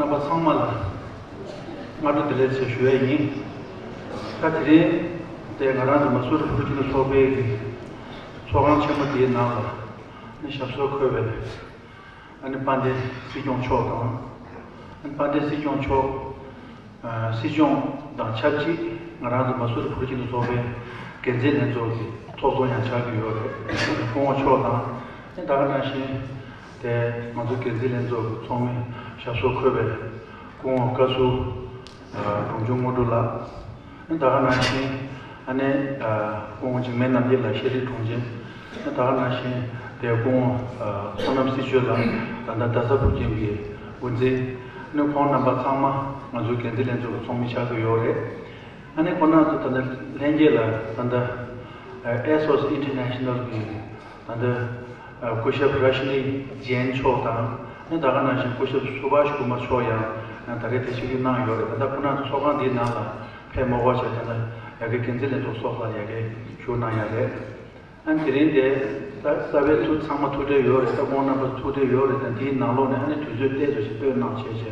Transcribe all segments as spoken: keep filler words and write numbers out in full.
རྣམ་པ་ཚང་མ་ལ་སྔ་དྲོ་བདེ་ལེགས་ཞེས་ཞུ་ཡས་ཡིན། ད་དེ་རིང་དེ་ང་རང་ཚོ་མ་སུ་རི་བུ་རུ་ཁྱིམ་ཚོགས་པའི་གི་ཚོགས་ཁང་ཆེན་མོ་དེའི་ནང་ལ་ནི་ཞབས་སོར་འཁོད་པའི་ཨ་ནི་དཔལ་ལྡན་སྲིད་སྐྱོང་མཆོག་དང་། ཨ་ནི་དཔལ་ལྡན་སྲིད་སྐྱོང་མཆོག་ཨ་སྲིད་སྐྱོང་དང་ཆབས་ཅིག་ང་རང་ཚོ་མ་སུ་རི་བུ་རུ་ཁྱིམ་ཚོགས་པའི་འགན་འཛིན་ལྷན་ཚོགས་ཀྱི་ཚོགས་གཙོ་ཡང་ཆགས་ཀྱི་ཡོད་རེད། སྐུ་ངོ་མཆོག་དང་། ཨ་ནི་ད་ག་ནང་བཞིན་དེ་ང་ཚོ་འགན་འཛིན་ལྷན་ཚོགས་ཀྱི་ཚོགས་མི་ཞབས་སོར་འཁོད་པའི་སྐུ་ངོ་བཀའ་ཟུར་ཨ་འབྲོང་ཆུང་དངོས་གྲུབ་ལགས། ཨ་ནི་ད་ག་ནང་བཞིན་ཨ་ནི་ཨ་སྐུ་ངོ་འཇིགས་མེད་རྣམ་རྒྱལ་ལགས་ཤེས་རིག་དྲུང་ཆེ། ཨ་ནི་ད་ག་ནང་བཞིན་དེ་སྐུ་ངོ་ཨ་བསོད་ནམས་སྲིད་ཆོས་ལགས་ད་ལྟ་རྡ་ས་བུ་ཁྱིམ་གྱི་འགོ་འཛིན། ཨ་ནི་ཁོང་རྣམ་པ་ཚང་མ་ང་ཚོའི་འགན་འཛིན་ལྷན་ཚོགས་ཀྱི་ཚོགས་མི་ཆགས་ཀྱི་ཡོད་རེད། ཨ་ནི་ཁོང་རྣམ་ཚོ་ད་ལྟ་ལྷན་རྒྱས་ལ་ད་ལྟ་ཨ་ཨེ་སོ་སི་ཨིན་ཊར་ནེ་ཤ་ནལ་གྱི་ད་ལྟ་ཨ་སྐུ་ཞབས་ར་ཤི་ནི་ཇེན་མཆོག་དང་། ཨ་ནི་ད་ག་ནང་བཞིན་སྐུ་ཞབས་སུ་བྷཱ་ཤ་ཀུ་མར་མཆོག་ཡང་ད་རེས་དེ་ཞུ་རྒྱུ་གནང་ཡོད་རེད། ད་ལྟ་ཁོང་རྣམ་ཚོ་ཚོགས་ཁང་འདིའི་ནང་ལ་ཕེབས་མ་དགོས་བྱས་ད་ལྟ་ཡ་གི་འགན་འཛིན་ལྷན་ཚོགས་སོགས་ལ་ཡ་གི་བཞུགས་གནང་ཡ་རེད། ཨ་ནི་དེ་རིང་དེ་ས་ས་བའི་ཐུགས་ཚང་མ་ཐུགས་འཕྲད་ཡོད་རེད། ད་ཁོང་རྣམ་པ་ཐུགས་འཕྲད་ཡོད་རེད། ད་འདིའི་ནང་ལོགས་ནས་ཨ་ནི་དུས་ཚོད་ཏོག་ཙམ་ཞིག་བཏོན་གནང་བྱས་བྱས་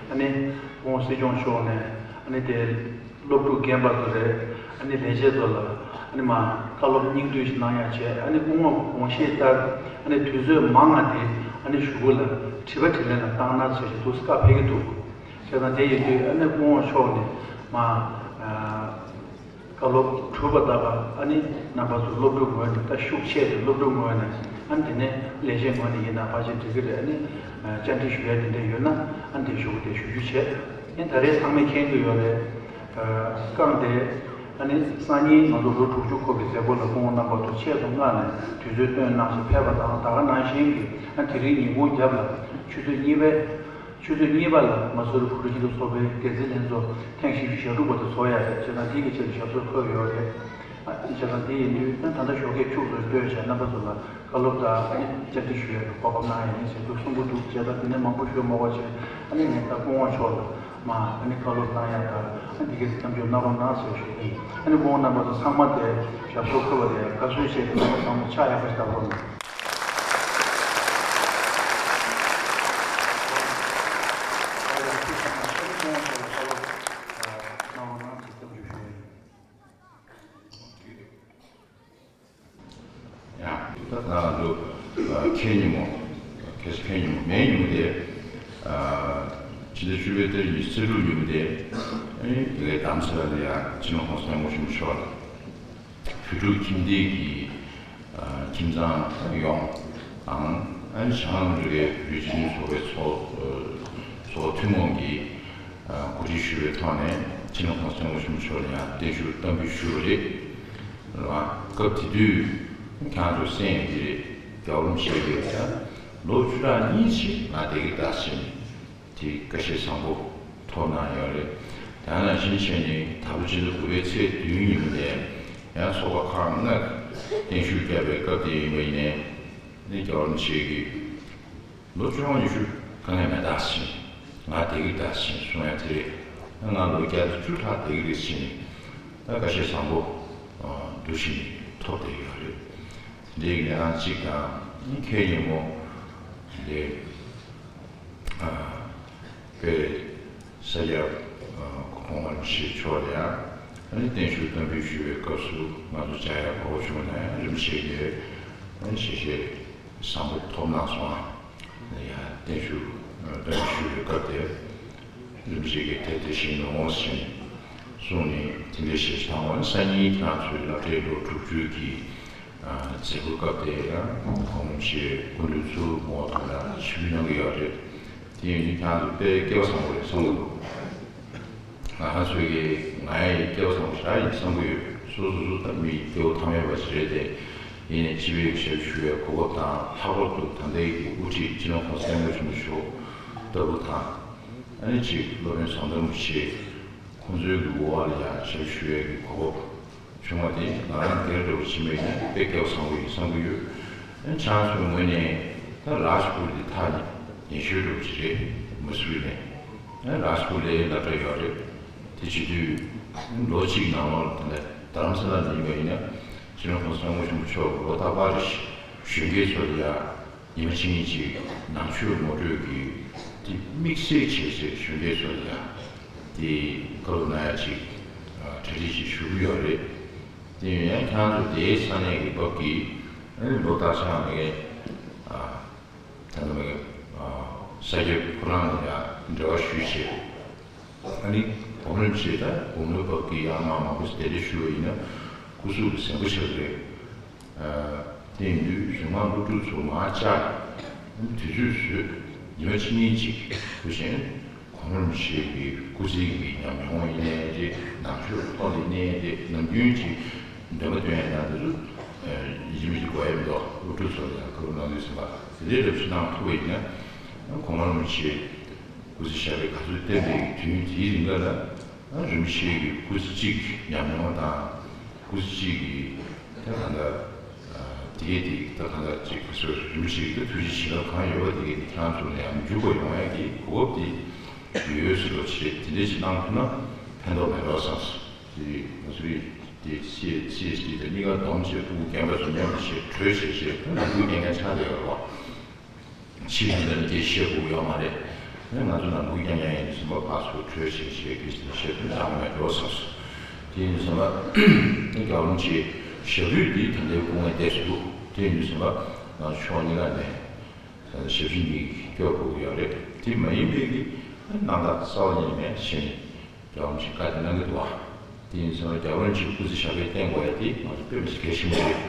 ཨ་ནི་ཁོང་སྲིད་སྐྱོང་མཆོག་ནས་ཨ་ནི་དེ་སློབ་ཕྲུག་རྒན་པ་ཚོ་རེད། ཨ་ནི་ལས་བྱེད་ཚོ་ལ་ཨ་ནི་མ་བཀའ་སློབ་སྙིང་བསྡུས་ཤིག་གནང་ཡ་བྱས། ཨ་ནི་སྐུ་ངོ་དགོངས་བཞེས་ལྟར་ཨ་ནི་དུས་ཚོད་མང་ང་དེ་ཨ་ནི་གཞུག་གུ་ལ་དྲི་བ་དྲིས་ལན་ལ་བཏང་ན་ཟེར་ཞིག་འདུག་སྐབས་ཕེབས་ཀྱི་འདུག་བྱས་ཙང་དེ་ཡིན་དུས་ཨ་ནི་སྐུ་ངོ་མཆོག་ནས་མ་ཨ། བཀའ་སློབ་གྲུབ་པ་ལྟ་བུ་ཨ་ནི་རྣམ་པ་ཚོ་སློབ་ཕྲུག་ངོས་ནས་ད་ཤུགས་ཆེ་རེད། སློབ་ཕྲུག་ངོས་ནས་ཨ་ནི་དེ་ནས་ལས་བྱེད་ངོས་ནས་ཡིན་ན་ཕལ་ཆེར་འགྲིག་གི་རེད། ཨ་ནི་བཅར་འདྲི་ཞུ་ཡ་དེ་འདྲ་ཡོད་ན་ཨ་ནི་དེ་ཞུ་གི་དེ་ཞུ་རྒྱུ་བྱས། ཨ་ནི་ད་རེས་ཚང་མས་མཁྱེན་གྱི་ཡོད་རེད། རྐང་དེ་ཨ་ནི་སང་ཉིན་ང་ཚོ་ལོ་དྲུག་ཅུ་འཁོར་བའི་མཛད་སྒོ་ལ་སྐུ་ངོ་རྣམ་པ་ཚོ་ཆེད་དུ་མངགས་ནས་དུས་ཚོད་བཏོན་གནང་ཞིང་ཕེབས་པ་དང་། ད་ག་ནང་བཞིན་གྱི་ཨ་ནི་དེ་རིང་ཉིན་གུང་རྒྱབ་ལ་ཆུ་ཚོད་གཉིས་པའི་ཆུ་ཚོད་གཉིས་པ་ལ་མ་སུ་རི་བུ་རུ་ཁྱིམ་ཚོགས་པའི་འགན་འཛིན་ལྷན་ཚོགས་ཐེངས་བཞི་བཅུ་ཞེ་དྲུག་པ་དེ་ཚོགས་ཡ་རེད། བྱས་ཙང་དེ་གི་ཆེད་དུ་ཞབས་སོར་འཁོད་ཡོད་རེད། ཨ་བྱས་ཙང་དེ་ཡིན་དུས་ད་ད་ལྟ་ཞོགས་ཀས་ཕྱུག་ཚོས་ལྟོས་བྱས་རྣམ་པ་ཚོ་ལ་བཀའ་སློབ་དང་ཨ་ནི་བཅར་འདྲི་ཞུ་ཡ་གི་གོ་སྐབས་གནང་ཡ་ཡིན་ཟེར་དུས་གསུང་གི་འདུག་བྱས་ཙང་དེ་ནས་མང་པོ་ཞུ་མ་དགོས་བྱས་ཨ་ནི་ངས་ད་སྐུ་ངོ་མཆོག་ལ་མ་ཨ་ནི་བཀའ་སློབ་གནང་ཡ་དང་ཨ་འདི་གའི་མཉམ་ཞུགས་གནང་རོགས་གནང་ཟེར་ཞུ་གི་ཡིན། ཨ་ནི་སྐུ་ངོ་རྣམ་པ་ཚོ་ཚང་མ་དེ་ཞབས་སོར་འཁོད་པ་དེ་དགའ་བསུ་བྱས་ཏེ་རྣམ་པ་ཚང་མ་ཕྱག་ཡག་པོ་ཞིག་བཏབ་རོགས་གནང་། ཡང་ད་ང་ཚོ་ཁེ་ཉིན་མོ་ཁེ་ཁེ་ཉིན་མོ་མེ་ཉིན་མོ་དེ་ཕྱི་ཟླ་བཅུ་པའི་ཏ་རིག་ཉི་ཤུ་རྩ་དྲུག་ཉིན་མོ་དེ་ཨེ་ལས་དམ་ཚེ་ལ་ཡང་སྤྱི་ནོར་༸གོང་ས་༸སྐྱབས་མགོན་ཆེན་པོ་མཆོག་ལ། བོད་ཕྲུག་ཁྱིམ་སྡེ་གི་ཁྱིམ་ཚང་ཡོངས་དང་ཨ་ནི་བྱང་ཨ་མི་རི་ཀའི་བོད་རིགས་སྤྱི་མཐུན་ཚོགས་པའི་ཚོགས་ཚོགས་ཐུན་མོང་གི་གོ་སྒྲིག་ཞུས་པའི་ཐོག་ནས་སྤྱི་ནོར་༸གོང་ས་༸སྐྱབས་མགོན་ཆེན་པོ་མཆོག་ལ་ཡང་བརྟན་བཞུགས་བསྟར་འབུལ་ཞུས་པ་རེད། སྐབས་དེ་དུས་ཁྱེད་རང་ཚོ་གསན་ཡོད་ཀྱི་རེད། རྒྱལ་བ་རིན་པོ་ཆེ་གིས་ཀྱང་ལོ་བཅུ་ཕྲག་གཉིས་ཤིག་ང་བསྡད་ཀྱི་ད་ཟེར་ནས། དེའི་བཀའ་ཆད་བཟང་པོ་ཐོབ་གནང་ཡོད་རེད། དེ་ནང་བཞིན་བྱས་ནས་ད་ལོ་ཕྱི་ཟླ་དགུ་པའི་ཚེས་བདུན་ཉིན་ནས་ཡང་ཚོགས་པ་ཁག་ལྔ་བརྟན་བཞུགས་བརྒྱབ་པའི་སྐབས་དེ་ཡིན་པ་ཡིན་ནའི་ནི་རྒྱལ་བ་རིན་པོ་ཆེ་གིས་ལོ་བཅོ་ལྔ་ཉི་ཤུ་དཀའ་ངལ་མེད་ཐག་ཆོད་ང་བསྡད་ཀྱི་ཐག་ཆོད་གསུང་ཡ་དེ་རེད། ང་ལོ་བརྒྱ་དང་བཅུ་ཕྲག་བསྡད་ཀྱི་རེད་ཟེར་ནས་ད་བཀའ་ཆད་བཟང་པོ་འདུག་བཞིན་ཐོབ་བསྡད་ཡོད་རེད། དེ་འདྲའི་ལས་སྟངས་གཅིག་དང་ཁེ་ཉིན་མོ་དེ། དཔལ་ས་སྐྱ་གོང་མ་རིན་པོ་ཆེ་མཆོག་ལ་ཡང་ཨ་ནི་བརྟན་བཞུགས་བསྟར་འབུལ་ཞུ་བའི་སྐབས་སུ་ང་ཚོ་བཅར་ཡག་གོ་སྐབས་བྱུང་ན་ཡང་རིན་པོ་ཆེ་གིས་ཨ་ནི་ཞལ་བཞེས་བཟང་པོ་ཐོབ་གནང་སོང་ཨ། ཡང་བརྟན་བཞུགས་བསྟར་འབུལ་ཞུ་བའི་སྐབས་དེར་རིན་པོ་ཆེ་གིས་དེ་དེ་བཞིན་ནོ་ཞེས་གསུངས་ནས་དེ་འདྲའི་ཞལ་བཞེས་བཏང་བ་ནི་སང་ཉིན་ཁྱེད་རང་ཚོའི་སློབ་གྲྭའི་ལོ་དྲུག་ཅུའི་གི་མཛད་སྒོའི་སྐབས་དེ་ཡང་གོང་ཆེ་སྐུ་མདུན་ཚུར་ངོ་ཐུག་ན་ཆིབས་བསྒྱུར་གནང་གི་ཡོད་རེད། དེ་ཡིན་དུས་ཁྱེད་རང་ཚོ་དཔེ་སྐལ་བ་བཟང་པོ་རེད་བསམ་གྱི་འདུག་ང་རང་ཚོའི་གི་ང་ཡི་སྐལ་བ་བཟང་པོ་ཞེ་དྲག་ཡིན་བསམ་གྱི་ཡོད། སོ་སོ་སོ་ད་མི་ཡི་སྐྱེ་བོ་ཐ་མལ་པ་ཞིག་རེད་དེ། ཡིན་ནའི་སྤྱི་པའི་ཞབས་ཞུ་བའི་གོ་སྐབས་དང་། ལྷག་པར་དུ་ད་ལྟའི་གི་དབུ་ཁྲིད་སྤྱི་ནོར་༸གོང་ས་༸སྐྱབས་མགོན་ཆེན་པོ་མཆོག་ལྟ་བུ་དང་། ཨ་ནི་གཅིག་སློབ་དཔོན་ཟམ་གདོང་རིན་པོ་ཆེ། ཁོང་ཚོའི་གི་འོག་ལ་ཡང་ཞབས་ཞུ་བའི་གི་གོ་སྐབས་བྱུང་བ་དེ་ང་རང་སྒེར་འདྲ་བོ་ཕྱི་མ་ཡིན་ན་དཔེ་སྐལ་བ་བཟང་པོ་ཡིན་བསམ་གྱི་ཡོད། ཨ་ནི་ཁྱེད་རང་ཚོའི་ངོས་ནས་ད་རཱཇ་པུར་དེ་ཐག་ཉེ་ཤོས་འདྲ་བོ་ཅིག་རེད། མ་སུ་རི་ནས་ཨ་ནི་རཱཇ་པུར་ལ་སློབ་གྲྭ་ཡོད་རེད། དེ་བྱེད་དུས་ལོ་གཅིག་ནང་ལོགས་ལ་ད་ལྟ་རྡ་རམ་ས་ལ་ནས་ཡིན་པ་ཡིན་ན་སྤྱི་ནོར་༸གོང་ས་༸སྐྱབས་མགོན་ཆེན་པོ་མཆོག་ལོ་རྟག་པར་རེ་བཞིན་གཞོན་སྐྱེས་ཚོ་ལ་ཡང་ཉི་མ་གཅིག་གཉིས་ཅིག་ནང་ཆོས་ངོ་སྤྲོད་ཀྱི་ དམིགས་བསལ་བྱས་བྱས་གཞོན་སྐྱེས་ཚོ་ལ་ཡང་དེ་བཀའ་སློབ་གནང་ཡ་ཅིག་གྲ་སྒྲིག་ཅིག་ཞུ་གི་ཡོད་རེད། དེ་ཡང་ཁྱེད་རང་ཚོ་དེའི་ས་གནས་ཀྱི་བབ་ཀྱིས་ཨ་ནི་ལོ་ལྟར་ཆགས་མེད་མཁན་ད་ལྟ་མེད་མཁན་ས་སྐྱ་ཁོ་རང་ལ་ཡང་འབྲེལ་བ་ཞུས་བྱས། ཨ་ནི་གོང་རིམ་ཆེ་ད་དགུང་ལོའི་བབ་ཀྱི་ཡང་མ་མང་པོ་ཞིག་གདན་འདྲེན་ཞུས་པ་ཡིན་ན་སྐུ་གཟུགས་ལ་གཟན་པོ་ཆགས་ཀྱི་རེད། དེ་ཡིན་དུས་གཞུང་མང་སློབ་ཕྲུག་ཚོ་མར་བཅར། དུས་ཚོད་བཟོས། ཉི་མ་གཅིག་གཉིས་ཅིག་དུས་ཆེན་གོང་རིམ་ཆེ་གི་སྐུ་ཚེ་གི་ཉམས་མྱོང་ཡིན་ནའི་རེད། ནང་ཆོས་ཐོག་ལ་ཡིན་ནའི་རེད། ནམ་རྒྱུན་གྱི་འདོན་པ་འདོན་ཡ་ནང་དེ་ཚོ་ཡིན་གཅིག་མིན་གཅིག་དགོས་ཡ་མི་འདུག་སློབ་ཕྲུག་ཚོ་ལ་ཡང་བཀའ་སློབ་གནང་དུས་ཙམ་པ་དེ་འདྲའི་རབ་ཞུ་གནང་ཐུབ་པ་ཡིན་ན་གོང་རིམ་ཆེ། སྐུ་ཚེ་ཞབས་པད་ག་ཚོད་བརྟན་པའི་དུས་ཡུན་དེའི་རིང་ལ་ལ་རིན་པོ་ཆེ་གི་སྐུ་ཚེ་གཅིག་ཉམས་མྱོང་དང་སྐུ་ཚེ་གཅིག་གི་ད་གང་ལྟར་དེ་གས་དེ་ད་གང་ལྟར་ཅིག་ག་ཚོད་རིན་པོ་ཆེ་གི་ད་ཐུགས་རྗེ་བྱིན་རླབས་གང་ཡོད་པ་དེ་གས་དེ་ཁྱེད་རང་ཚོ་ལ་ཡང་འཇུག་པ་ཡོང་ཡ་གི་གོ་སྐབས་དེ་ཡོད་ཟེར་བ་བྱས་དེ་འདྲས་ཅིག་གནང་ཐུབ་ན་ཕན་ཐོགས་མེད་འགྲོ་བསམ་སོང་། དེ་ང་ཚོའི་དེ་སི་སི་ཨེས་ཊི་དང་གཉིས་ཀ་བསྡོམས་བྱས་ཕྲུ་གུ་རྒན་པ་ཚོ་མཉམ་དུ་བྱས་གྲོས་བྱས་བྱས་ད་ལམ་ལུགས་རྐྱང་རྐྱང་ཆགས་བསྡད་ཡོད་རེད་བ། ཕྱི་ནས་ལ་ནི་དེ་བཤད་དགོས་ཡོད་མ་རེད། ཨ་ནི་ང་ཚོ་ནང་ཁུལ་རྐྱང་རྐྱང་ཡིན་ཟིན་པ་ཕར་ཚུར་གྲོས་བྱས་བྱས་དེ་བྱས་ནས་བཤད་དུས་འདང་མེད་འགྲོ་བསམ་སོང་། དེ་ཡིན་ཟིན་པ་ཨ་རྒྱལ་བ་རིན་པོ་ཆེའི་ཞབས་རིམ་འདི་ད་ལྟའི་སྐུ་ངལ་བསྡད་སུ་འདུག་དེ་ཡིན་ཟིན་པ་ང་ཚོ་ཕྱོགས་གཉིས་ཀ་ནས་ཞབས་ཕྱི་གཉིས་སྐྱོར་དགོས་ཀྱི་ཡོད་རེད། དེ་མ་ཡིན་པའི་གི་ཨ་ནི་གནང་སྟངས་གསར་པ་ཡིན་མེད་ཤེས་ནས། རྒྱལ་བ་རིན་པོ་ཆེས་བཀའ་དྲིན་གནང་གི་འདུག་བ། དེ་ཡིན་ཙང་རྒྱལ་བ་རིན་པོ་ཆེའི་སྐུ་ཚེ་ཞབས་པད་བརྟན་དགོས་ཡ་དེ་ང་ཚོ་དཔེ་མི་སྲིད་གལ་ཆེན་པོ་རེད།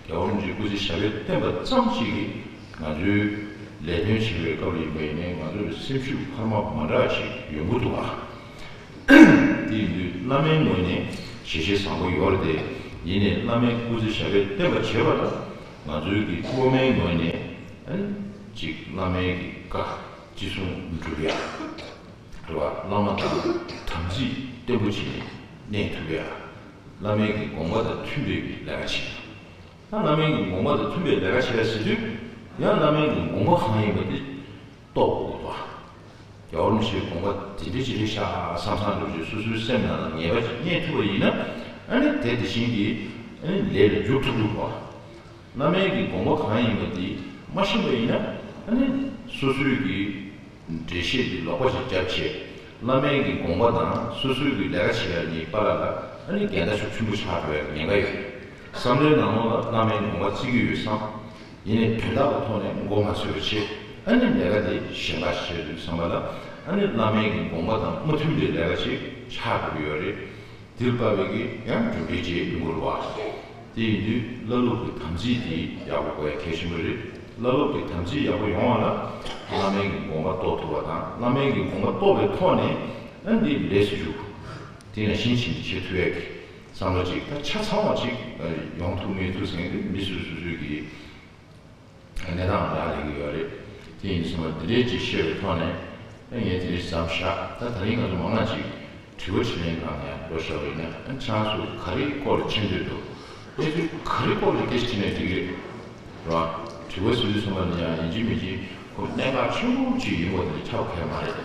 རྒྱལ་བ་རིན་པོ་ཆེའི་སྐུ་ཚེ་ཞབས་པད་བརྟན་པ་ཙམ་ཅིག་གིས་ང་ཚོའི་ལས་དོན་བྱེད་པའི་སྐབས་ལ་ཡིན་པ་ཡིན་ནའི་ང་ཚོ་ལ་སེམས་ཤུགས་འཕར་མ་མ་འདྲ་ཞིག་ཡོང་གི་འདུག་བ། དེ་ཡིན་དུས་བླ་མའི་ངོས་ནས་ཞལ་བཞེས་བཟང་པོ་ཡོད་རེད་དེ། ཡིན་ནའི་བླ་མའི་སྐུ་ཚེ་ཞབས་པད་བརྟན་པ་བྱེད་པ་ལ་ང་ཚོའི་གི་སློབ་མའི་ངོས་ནས་ཨ་ནི་ཅིག་བླ་མའི་གི་བཀའ་ཅི་གསུང་སྒྲུབ་ཡ། རེད་བ། བླ་མ་དང་དམ་ཚིག་བརྟན་པོ་བྱས་ནས་གནས་ཐུབ་ཡ། བླ་མའི་གི་དགོངས་པ་དང་མཐུན་པའི་གི་ལས་ཀ་བྱེད་ཡ། ད་བླ་མའི་གི་དགོངས་པ་དང་མཐུན་པའི་ལས་ཀ་བྱེད་ཡ་ཟེར་དུས་ཡང་བླ་མའི་གི་དགོངས་པ་གང་ཡིན་པ་དེ་རྟོགས་དགོས་ཀྱི་འདུག་བ། རྒྱལ་བ་རིན་པོ་ཆེའི་དགོངས་པ་དེ་འདྲ་ཅིག་རེད་ཤག་བསམ་བསམ་འདྲ་པོ་ཅིག་སོ་སོའི་སེམས་ནང་ལ་ངེས་པ་ཅིག་རྙེད་ཐུབ་པ་ཡིན་ན་ཨ་ནི་དེ་དེ་བཞིན་གྱི་ཨ་ནི་ལས་ལ་འཇུག་ཐུབ་ཀྱི་འདུག་བ། བླ་མའི་གི་དགོངས་པ་གང་ཡིན་པ་དེ་མ་ཤེས་པ་ཡིན་ན་ཨ་ནི་སོ་སོའི་གི་འགྲེལ་བཤད་དེ་ལོག་པ་ཞིག་བརྒྱབ་བྱས། བླ་མའི་གི་དགོངས་པ་དང་སོ་སོའི་གི་ལས་ཀ་བྱེད་ཡ་གཉིས་བར་ལ་ཨ་ནི་འགལ་ཟླ་ཤུགས་ཆེན་པོ་ཆགས་འགྲོ་ཡ་ཉེན་ཁ་ཡོད། བསམ་བློའི་ནང་ལོགས་ལ་བླ་མའི་དགོངས་པ་བརྩི་གི་ཡོད་བསམ། ཡིན་ནའི་དོན་དག་གི་ཐོག་ནས་མགོ་མ་ཚོས་པ་བྱེད། ཨ་ནི་ལས་ཀ་དེ་གཞན་པ་བྱེད་དུས་ཙམ་པ་ལ་ཨ་ནི་བླ་མའི་གི་དགོངས་པ་དང་མ་མཐུན་པའི་ལས་ཀ་ཞིག་ཆགས་འགྲོ་གི་ཡོད་རེད། དེར་བབས་པའི་གི་ཡང་གྲུབ་འབྲས་ཅིག་ཡོང་གི་རེད་བ། དེ་ཡིན་དུས་བླ་སློབ་ཀྱི་དམ་ཚིག་དེ་ཡག་པོ་དགོས་ཡ་གལ་ཆེན་པོ་རེད། བླ་སློབ་ཀྱི་དམ་ཚིག་ཡག་པོ་ཡོང་བ་ལ་བླ་མའི་གི་དགོངས་པ་རྟོགས་ཐུབ་པ་དང་བླ་མའི་གི་དགོངས་པ་རྟོགས་པའི་ཐོག་ནས་ཨ་འདི་ལས་སུ་འཇུག་དེ་ནང་བཞིན་བྱེད་བྱེད་ཐུབ་ཡ་གི་བསམ་བློ་ཅིག་ད་ཆ་ཚང་བ་ཅིག་ཡོང་ཐུབ་མེད་ཐུབ་ཟེར་མཁན་དེ་མི་སོ་སོ་སོའི་གི་གནས་སྟངས་ལ་སླེབས་ཀྱི་ཡོད་རེད། དེ་ཡིན་ཙང་འདི་འདྲའི་ཅིག་བཤད་པའི་ཐོག་ནས་ཨ་ངས་དེ་རིང་མཚམས་བཞག་ད་ད་རིང་ང་ཚོ་མང་ང་ཅིག་དྲི་བ་དྲིས་ལན་སྒང་ནས་འགྲོ་བཞག་པ་ཡིན་ན་ཨ་ཁྱེད་རང་ཚོ་ག་རེའི་སྐོར་ལ་མཁྱེན་འདོད་འདུག་གནས་ཚུལ་ག་རེའི་སྐོར་ལ་སྐད་ཆ་དྲིས་ན་འགྲིག་གི་རེད། རེད་བ། དྲི་བ་ཟེར་དུས་ཙམ་པ་ལ་ཡང་ཡིན་གཅིག་མིན་གཅིག་ཁོ་གནད་འགག་ཆེན་པོ་ཅིག་ཡིན་པ་དེ་ཁྱབ་ཁ་མ་རེད།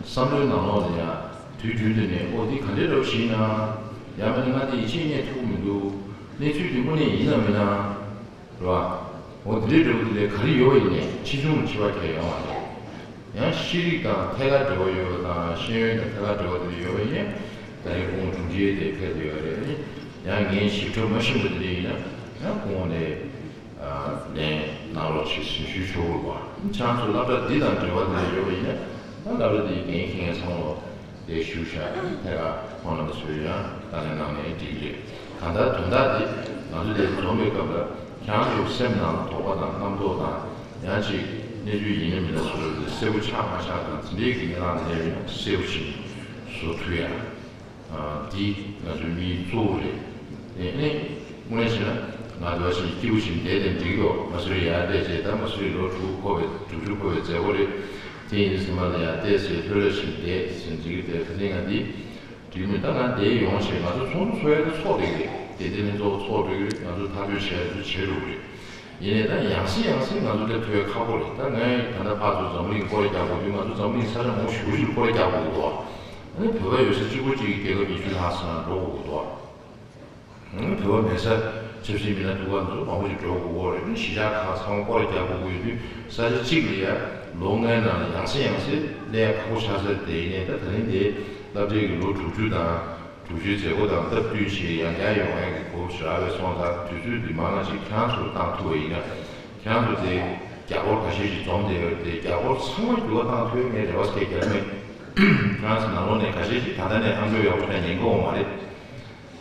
བསམ་བློའི་ནང་ལོགས་ལ་ཡང་དུས་རྒྱུན་དུ་ནས་ཨོ་འདི་ག་འདྲའི་འདྲ་པོ་ཞིག་ཡིན་ན། ཡང་མིན་ན་ང་འདི་ཡིད་ཆེས་རྙེད་ཐུབ་ཀྱི་མི་འདུག་གནས་ཚུལ་འདི་དངོས་གནས་ཡིན་ནམ་མིན་ན། རེད་བ། འོ་འདི་འདྲའི་འདྲ་པོ་འདི་ལས་ག་རེ་ཡོད་པ་ཡིན་ནའི་ཕྱིས་འབྱུང་ལ་འཆི་བ་ཁྱེར་ཡོང་བ་རེད། ཡང་ཤེས་རིག་དང་ཐད་ཀར་འབྲེལ་བ་ཡོད་པ་དང་ཤེས་ཡོན་དང་ཐད་ཀར་འབྲེལ་བ་དེ་འདྲ་ཡོད་པ་ཡིན་ནའི་ད་རེས་ཁོང་དྲུང་ཆེ་དེ་ཕེབས་བསྡད་ཡོད་རེད། ཡང་ངས་ཞིབ་ཕྲ་མ་ཤེས་པ་དེ་འདྲ་ཡིན་ན་ཡང་ཁོང་ནས་ལན་གནང་རོགས་བྱེད་ཟེར་ཞུ་ཆོག་གི་རེད་བ། ཁྱེད་རང་ཚོ་སློབ་གྲྭ་འདི་དང་འབྲེལ་བ་དེ་འདྲ་ཡོད་པ་ཡིན་ན་ད་སློབ་གྲྭ་དེའི་འགན་འཁྱེར་མཁན་ཚང་མ་ལོ། དེ་ཞུ་བྱ་ཐད་ཀར་ཁོང་རྣམ་པ་ཚོས་ཡང་བརྡ་ལན་གནང་ནས་འགྲིག་གི་རེད། གང་ལྟར་དོན་དག་དེ་ང་ཚོ་དེ་འཛོམས་པའི་སྐབས་ལ་ཁྱེད་རང་ཚོའི་སེམས་ནང་དོགས་པ་དང་རྣམ་རྟོག་དང་ཡང་ཅིག་གནས་ཚུལ་ཡིན་ན་མིན་ན་བཟོ་འདྲ་གསལ་པོ་ཆགས་མ་ཆགས་དང་དེ་འདྲའི་གི་གནས་སྟངས་དེ་འདྲ་ཡོད་ན་གསལ་པོ་ཞིག་བཟོ་ཐུབ་ཡ། འདི་ང་ཚོའི་དམིགས་ཡུལ་གཙོ་བོ་རེད། དེ་ནས་དངོས་གནས་བྱས་ན་ང་ཚོ་བཞིན་སྐྱིད་པོ་ཞིག་བསྡད་དེ་འགྲིག་གི་འདུག་མ་སུ་རི་ཡར་སླེབས་རྗེས་ད་མ་སུ་རི་ལོ་དྲུག་འཁོར་བའི་དྲུག་ཅུ་འཁོར་བའི་མཛད་སྒོ་རེད། དེ་ཡིན་དུས་ཙམ་པ་ལ་ཡང་བལྟས་ཚེ་ལྷོད་ལྷོད་བྱས་བསྡད་ཟིན་འགྲིག་གི་འདུག་ཁ་སང་ང་འདི་འགྲིག་མིན་ད་ང་འདིར་ཡོང་བྱས་ང་ཚོ་ཚོགས་འདུ་ཚོགས་ཡ་དེ་ཚོགས་བསྡད་ཀྱི་རེད། དེ་དེ་ནས་ཚོགས་ཚོགས་འགྲོ་གི་རེད། ང་ཚོ་ཐག་གཅོད་བྱས་ཚོ་བྱས་འགྲོ་གི་རེད། ཡིན་ནའི་ད་ཡང་སེ་ཡང་སེ་ང་ཚོ་སླེབས་ཐུབ་ཡ་ཁག་པོ་རེད། ད་ངས་ད་ལྟ་ཕར་ཚུར་འཛམ་གླིང་སྐོར་ར་རྒྱག་དགོས་དུས་ང་ཚོ་འཛམ་གླིང་ས་ཆ་མང་པོ་ཞེ་པོ་ཅིག་སྐོར་ར་རྒྱག་དགོས་ཀྱི་འདུག་ཨ་ནི་བོད་པ་ཡོད་ས་གཅིག་པོ་གཅིག་གི་རྒྱལ་ཁབ་ཉི་ཤུ་ལྷག་ཙམ་ལ་འགྲོ་དགོས་ཀྱི་འདུག་ཨ་ནི་བོད་པ་མེད་ས་ ཆབ་སྲིད་མི་སྣ་ཐུག་པ་ཚོ་མང་པོ་ཞིག་འགྲོ་དགོས་ཀྱི་རེད། གཞིས་ཆགས་ཁག་ཚང་མ་སྐོར་ར་རྒྱག་དགོས་ཀྱི་ཡོད་དུས། ས་ཆ་གཅིག་ལ་ཡ་ལོ་ལྔའི་ནང་ལ་ཡང་སེ་ཡང་སེ་སླེབས་ཡ་ཁག་པོ་ཆགས་ས་རེད། དེ་ཡིན་ནའི་ད་ད་རིང་དེ་སློབ་གྲྭའི་གི་ལོ་དྲུག་ཅུ་དང་དྲུག་ཅུའི་མཛད་སྒོ་དང་སྟབས་བསྟུན་བྱས་ཡང་བསྐྱར་ཡོང་ཡ་གི་གོ་སྐབས་ཞིག་རག་པ་སོང་ཙང་། དུས་ཚོད་འདི་མང་ང་ཅིག་ཁྱེད་རང་ཚོར་བཏང་ཐུབ་པ་ཡིན་ན། ཁྱེད་རང་ཚོ་དེ་རྒྱ་སྒོར་ཁ་ཤས་ཤིག་འཛོམས་བསྡད་ཡོད་རེད། དེ་རྒྱ་སྒོར་ཚང་མ་འགྱུར་བ་བཏང་ཐུབ་ཡ་ངས་རེ་བ་སྐད་རྒྱབ་མེད། ཁྱེད་རང་ཚོ་ནང་ལོགས་ནས་ཁ་ཤས་ཤིག་ད་ལྟ་ནས་ཨ་མཆོག་ཡག་པོ་ཆགས་ཉན་གི་ཡོད་མ་རེད།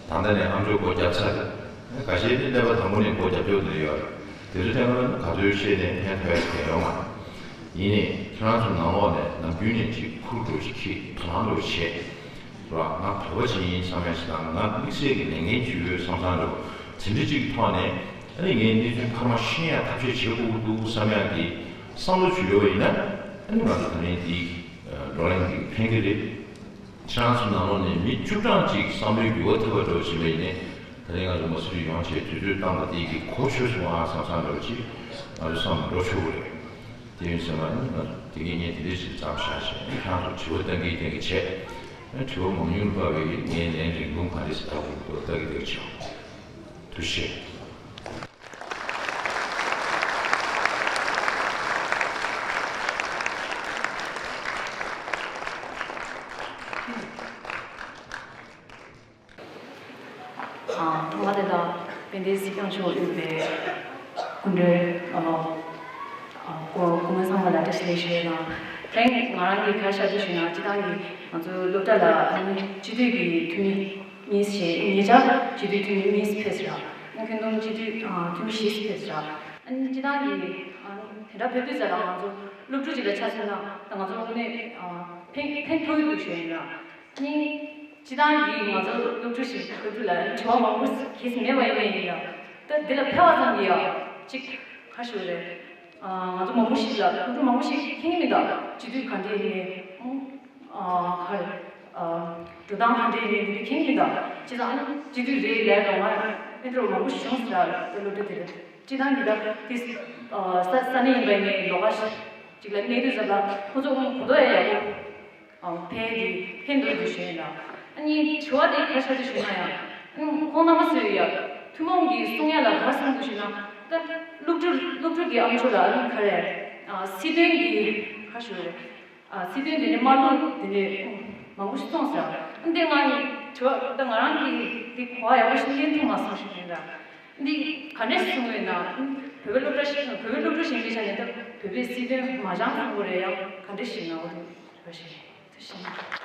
ད་ལྟ་ནས་ཨ་མཆོག་སྒོ་བརྒྱབ་ཚར་རེད། ཁ་ཤས་ནི་སླེབས་པ་དང་པོ་ནས་སྒོ་བརྒྱབ་ཡོད་ནི་ཡོད་རེད། དེ་ཚོ་ཐད་ཀར་ནི་ག་ཚོད་བཤད་ནས་ཕན་ཐོགས་ཡ་ཞིག་ཡོད་མ་རེད། ཡིན་ནའི་ཁྱེད་རང་ཚོ་ནང་ལོགས་ནས་ནམ་རྒྱུན་ནས་ཅིག་ཁུར་འགྲོ་ཞིག་གིས་དོ་སྣང་འགྲོ་བྱས་ར། ང་བོད་པ་ཅིག་ཡིན་བསམ་ཡ་ཞིག་དང་། ང་དམིགས་བསལ་གྱི་ལས་འགན་ཅིག་ཡོད་བསམ་བསམ་འགྲོ། དེ་འདྲ་ཅིག་གི་ཐོག་ནས་ཨ་ནི་ངས་གནས་ཚུལ་འཕར་མ་ཤེས་ཡ་ཐབས་ཤེས་བྱེད་དགོས་ཀྱི་འདུག་བསམ་ཡ་གི་བསམ་བློ་ཅིག་ཡོད་པ་ཡིན་ན། ཨ་ནི་ང་ཚོ་ད་ནས་འདི་བགྲོ་གླེང་འདི་ཕན་གྱི་རེད། ཁྱེད་རང་ཚོ་ནང་ལོགས་ནས་མི་བཅུ་གྲངས་ཅིག་བསམ་བློའི་འགྱུར་བ་ཐེབས་པ་འགྲོ་བཞིན་པ་ཡིན་ནའི། ད་རིང་ང་ཚོ་མ་སུ་རི་ཡོང་བྱས་དུས་ཚོད་བཏང་བ་དེ་གི་གོ་ཆོད་སོང་ཨ་བསམ་བསམ་འདྲ་བོ་ཅིག་ང་ཚོ་བསམ་བློ་འགྲོ་ཆོག་གི་རེད། དེ་ཡིན་ཙང་ང་ཚོ་དེ་གི་ངས་དེ་འདྲ་ཞིག་མཚམས་བཞག་བྱས། ཁྱེད་རང་ཚོ་དྲི་བ་བཏང་གི་བཏང་གི་བྱས། དྲི་བ་མང་ཉུང་ལ་དཔག་པའི་ངས་ལན་རིང་ཐུང་ག་འདྲ་ཞིག་བཏང་དགོས་འདུག་ལྟ་གི་བསྡད་ཀྱི་བྱུང་། ཐུགས་རྗེ་ཆེ། ཨ། ཐོག་མ་དེ་ལ་དཔལ་ལྡན་སྲིད་སྐྱོང་མཆོག་དབུས་པའི་སྐུ་མགྲོན། ཨ། ཨ། སྐུ་སྐུ་ངོ་ཚང་མ་ལ་བཀྲ་ཤིས་བདེ་ལེགས་ཞུ་ཡས་དང་། དེ་རིང་ང་རང་གིས་ག་རེ་ཞུ་འདོད་ཞུས་ན། སྤྱིར་བཏང་གི་ང་ཚོའི་སློབ་གྲྭ་ལ་ཨ་ནི་སྤྱི་འཐུས་ཀྱི་འཐུས་མི་གཉིས་བྱས། ཉེ་ཆར་སྤྱི་འཐུས་འཐུས་མི་གཉིས་ཕེབས་ར། ཨ་ནི་ཁྱོན་བསྡོམས་སྤྱི་འཐུས་ཨ་འཐུས་མི་བཞི་ཕེབས་ར། ཨ་ནི་སྤྱིར་བཏང་གི་ཨ་ནི་དེ་འདྲ་ཕེབས་དུས་ཙམ་ལ་ང་ཚོ་སློབ་ཕྲུག་ཅིག་ལ་ཆ་མཚོན་ན། ད་ང་ཚོ་དངོས་གནས་ཨ་ཕན་ཕན་ཐོགས་ཀྱི་འདུག་ཞུ་ཡིན་ར། ཨ་ནི་སྤྱིར་བཏང་གི་ང་ཚོ་སློབ་ཕྲུག་ཞིག་སློབ་ཕྲུག་ལ་དྲི་བ་མང་པོ་གལ་སྲིད་མེད་པ་ཡིན་ནའི་ཡིན་ར། ད་འདི་ལ་ཕེབས་པ་ཙམ་གྱིས་ཡ་ཅིག་ག་རེ་ཞུ་དགོས་རེད། ཨ། ང་ཚོ་མང་པོ་ཞིག་ལ། སློབ་ཕྲུག་མང་པོ་ཞིག་མཁྱེན་གྱི་མི་འདུག་སྤྱི་འཐུས་ག་འདྲས་ཡིན་མིན། ཨ། ག་རེ། ཨ། འགྲོ་སྟངས་ག་འདྲས་ཡིན་མིན་དེ་འདྲ་མཁྱེན་གྱི་མི་འདུག་བྱས་ཙང་ཨ་ནི་སྤྱི་འཐུས་རེད་ལབ་རུང་། ང་ཕན་ཐོགས་མང་པོ་ཞིག་བྱུང་ཟེར་ར། དེ་སློབ་གྲྭ་དེ་རེད། སྤྱིར་བཏང་གི་ད་དེ། ཨ། ས་ས་གནས་ཡིན་པ་ཡིན་ནའི་ལོགས་ཀ་ཞིག་ཅིག་ལ་གནས་དུས་ཙམ་ལ་ཁོ་ཚོ་གོ་རྟོགས་ཡ་ཡག་པོ། ཨ། ཕན་གྱི་ཕན་འདོད་དུ་ཞུ་ཡིན་ལ། ཨ་ནི་དྲི་བ་དེ་ག་རེ་ཞུ་འདོད་ཞུ་ན་ཡང་། ཨ་ནི་ཁོང་རྣམ་པ་ཚོས་ཡ་ཐུན་མོང་གི་གསུང་ཡ་ལ་ག་རེ་གསུང་འདོད་ཞུ་ན། ད་སློབ་ཕྲུག་སློབ་ཕྲུག་གི་ཨ་མཆོག་ལ་ཨ་ནི་ག་རེ། ཨ། སྲིད་དོན་གྱི་ག་རེ་ཞུ་རེད། ཨ། སྲིད་དོན་དེ་ནི་མ་ལུག་དེ་ནི་མང་པོ་ཞིག་གསུངས་ཟེར། ཨ་ནི་དེ་ང་ཡི་དྲི་བ་ད་ང་རང་གི་དེ་གོ་བ་ཡག་པོ་ཞིག་ལེན་ཐུབ་མ་སོང་ཞུ་ཡིན་ལ། འདི་ག་འདྲས་གསུང་ཡོད་ན། བོད་པའི་སློབ་གྲྭ་ཞིག་བོད་པའི་སློབ་ཕྲུག་ཞིག་ཡིན་པའི་ཆ་ནས་ད་བོད་པའི་སྲིད་དོན་མ་སྦྱངས་གསུང་དགོས་རེད། ཡང་ག་འདྲས་ཞིག་ན་འོ་དེ་རེད་ཞེས་ཐུགས་རྗེ་ཆེ།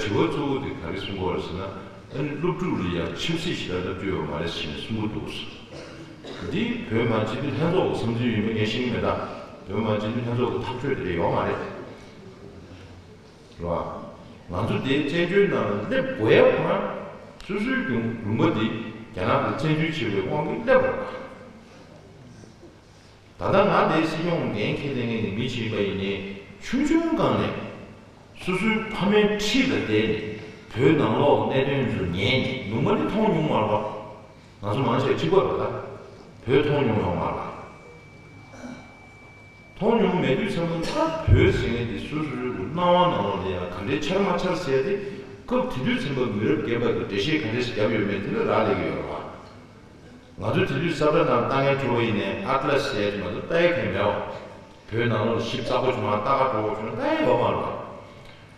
དྲི་བ་གཙོ་བོ་དེ་ག་རེ་གསུང་གི་ཡོད་རེད་ཟེར་ན། ཨ་ནི་སློབ་ཕྲུག་ལ་ཡང་ཆབ་སྲིད་ཞེ་དྲག་སླེབས་ཀྱི་ཡོད་མ་རེད་ཟེར་ནས་གསུང་གི་འདུག་འདི་བོད་མི་མང་སྤྱི་འཐུས་ལྷན་ཚོགས་ཀྱི་བསམ་ཚུལ་ཡིན་པ་ངས་ཤེས་ཀྱི་མེད། ད་བོད་མི་མང་སྤྱི་འཐུས་ལྷན་ཚོགས་ཀྱི་ཐག་གཅོད་དེ་འདྲ་ཡོད་མ་རེད། རེད་བ། ང་ཚོ་དེ་བཙན་བྱོལ་ནང་ལ་སླེབས་དགོས་ཡ་ཁོ་རང་སོ་སོའི་ལུང་ལུང་པ་འདི་རྒྱ་ནག་གིས་བཙན་འཛུལ་བྱས་པའི་དབང་གིས་སླེབས་པ་རེད་བ། ད་ལྟ་ང་དེའི་སྲིད་སྐྱོང་འགན་འཁྱེར་ལེན་མཁན་གྱི་མི་ཞིག་ཡིན་པ་ཡིན་ནའི། ཆུང་ཆུང་སྒང་ནས་སོ་སོའི་ཕ་མའི་འཁྲིས་ལ་བསྡད་ནས་བོད་ནང་ལོགས་གནད་དོན་ཚོ་ཉན་ནས། ལུང་པ་ནི་མཐོང་མྱོང་མ་རེད་བ། ང་ཚོ་མང་ཆེ་གཅིག་པ་རེད་ད། བོད་མཐོང་མྱོང་ཡོད་མ་རེད། མཐོང་མྱོང་མེད་དུས་ཙམ་པ་ད་བོད་ཟེར་མཁན་དེ་སོ་སོའི་སྣང་བ་ནང་ལོགས་ལ་ཡང་ག་འདྲའི་འཆར་མ་འཆར་ཟེར་ཏེ། སྐབས་དེ་དུས་ཙམ་པ་མི་རབས་རྒན་པ་གིས་འགྲེལ་བཤད་ག་འདྲས་ཤིག་བརྒྱབ་ཡོད་མེད་དེ་ལ་རག་ལས་ཀྱི་ཡོད་རེད་བ། ང་ཚོ་དེ་དུས་ས་བཀྲ་ནང་ལྟ་མཁན་ཚོ་ཡིན་ནའི་ཨ་ཏི་ལ་སི་ཟེར་ཡ་དེ་མ་གཏོགས་ལྟ་ཡ་གང་ཡང་མེད་བ། བོད་ནང་ལོགས་ལ་ཞིབ་ཚགས་པོ་ཅིག་མར་ལྟ་ག་འགྲོ་དགོས་བྱུང་ན་ལྟ་ཡ་ཡོད་མ་རེད་བ།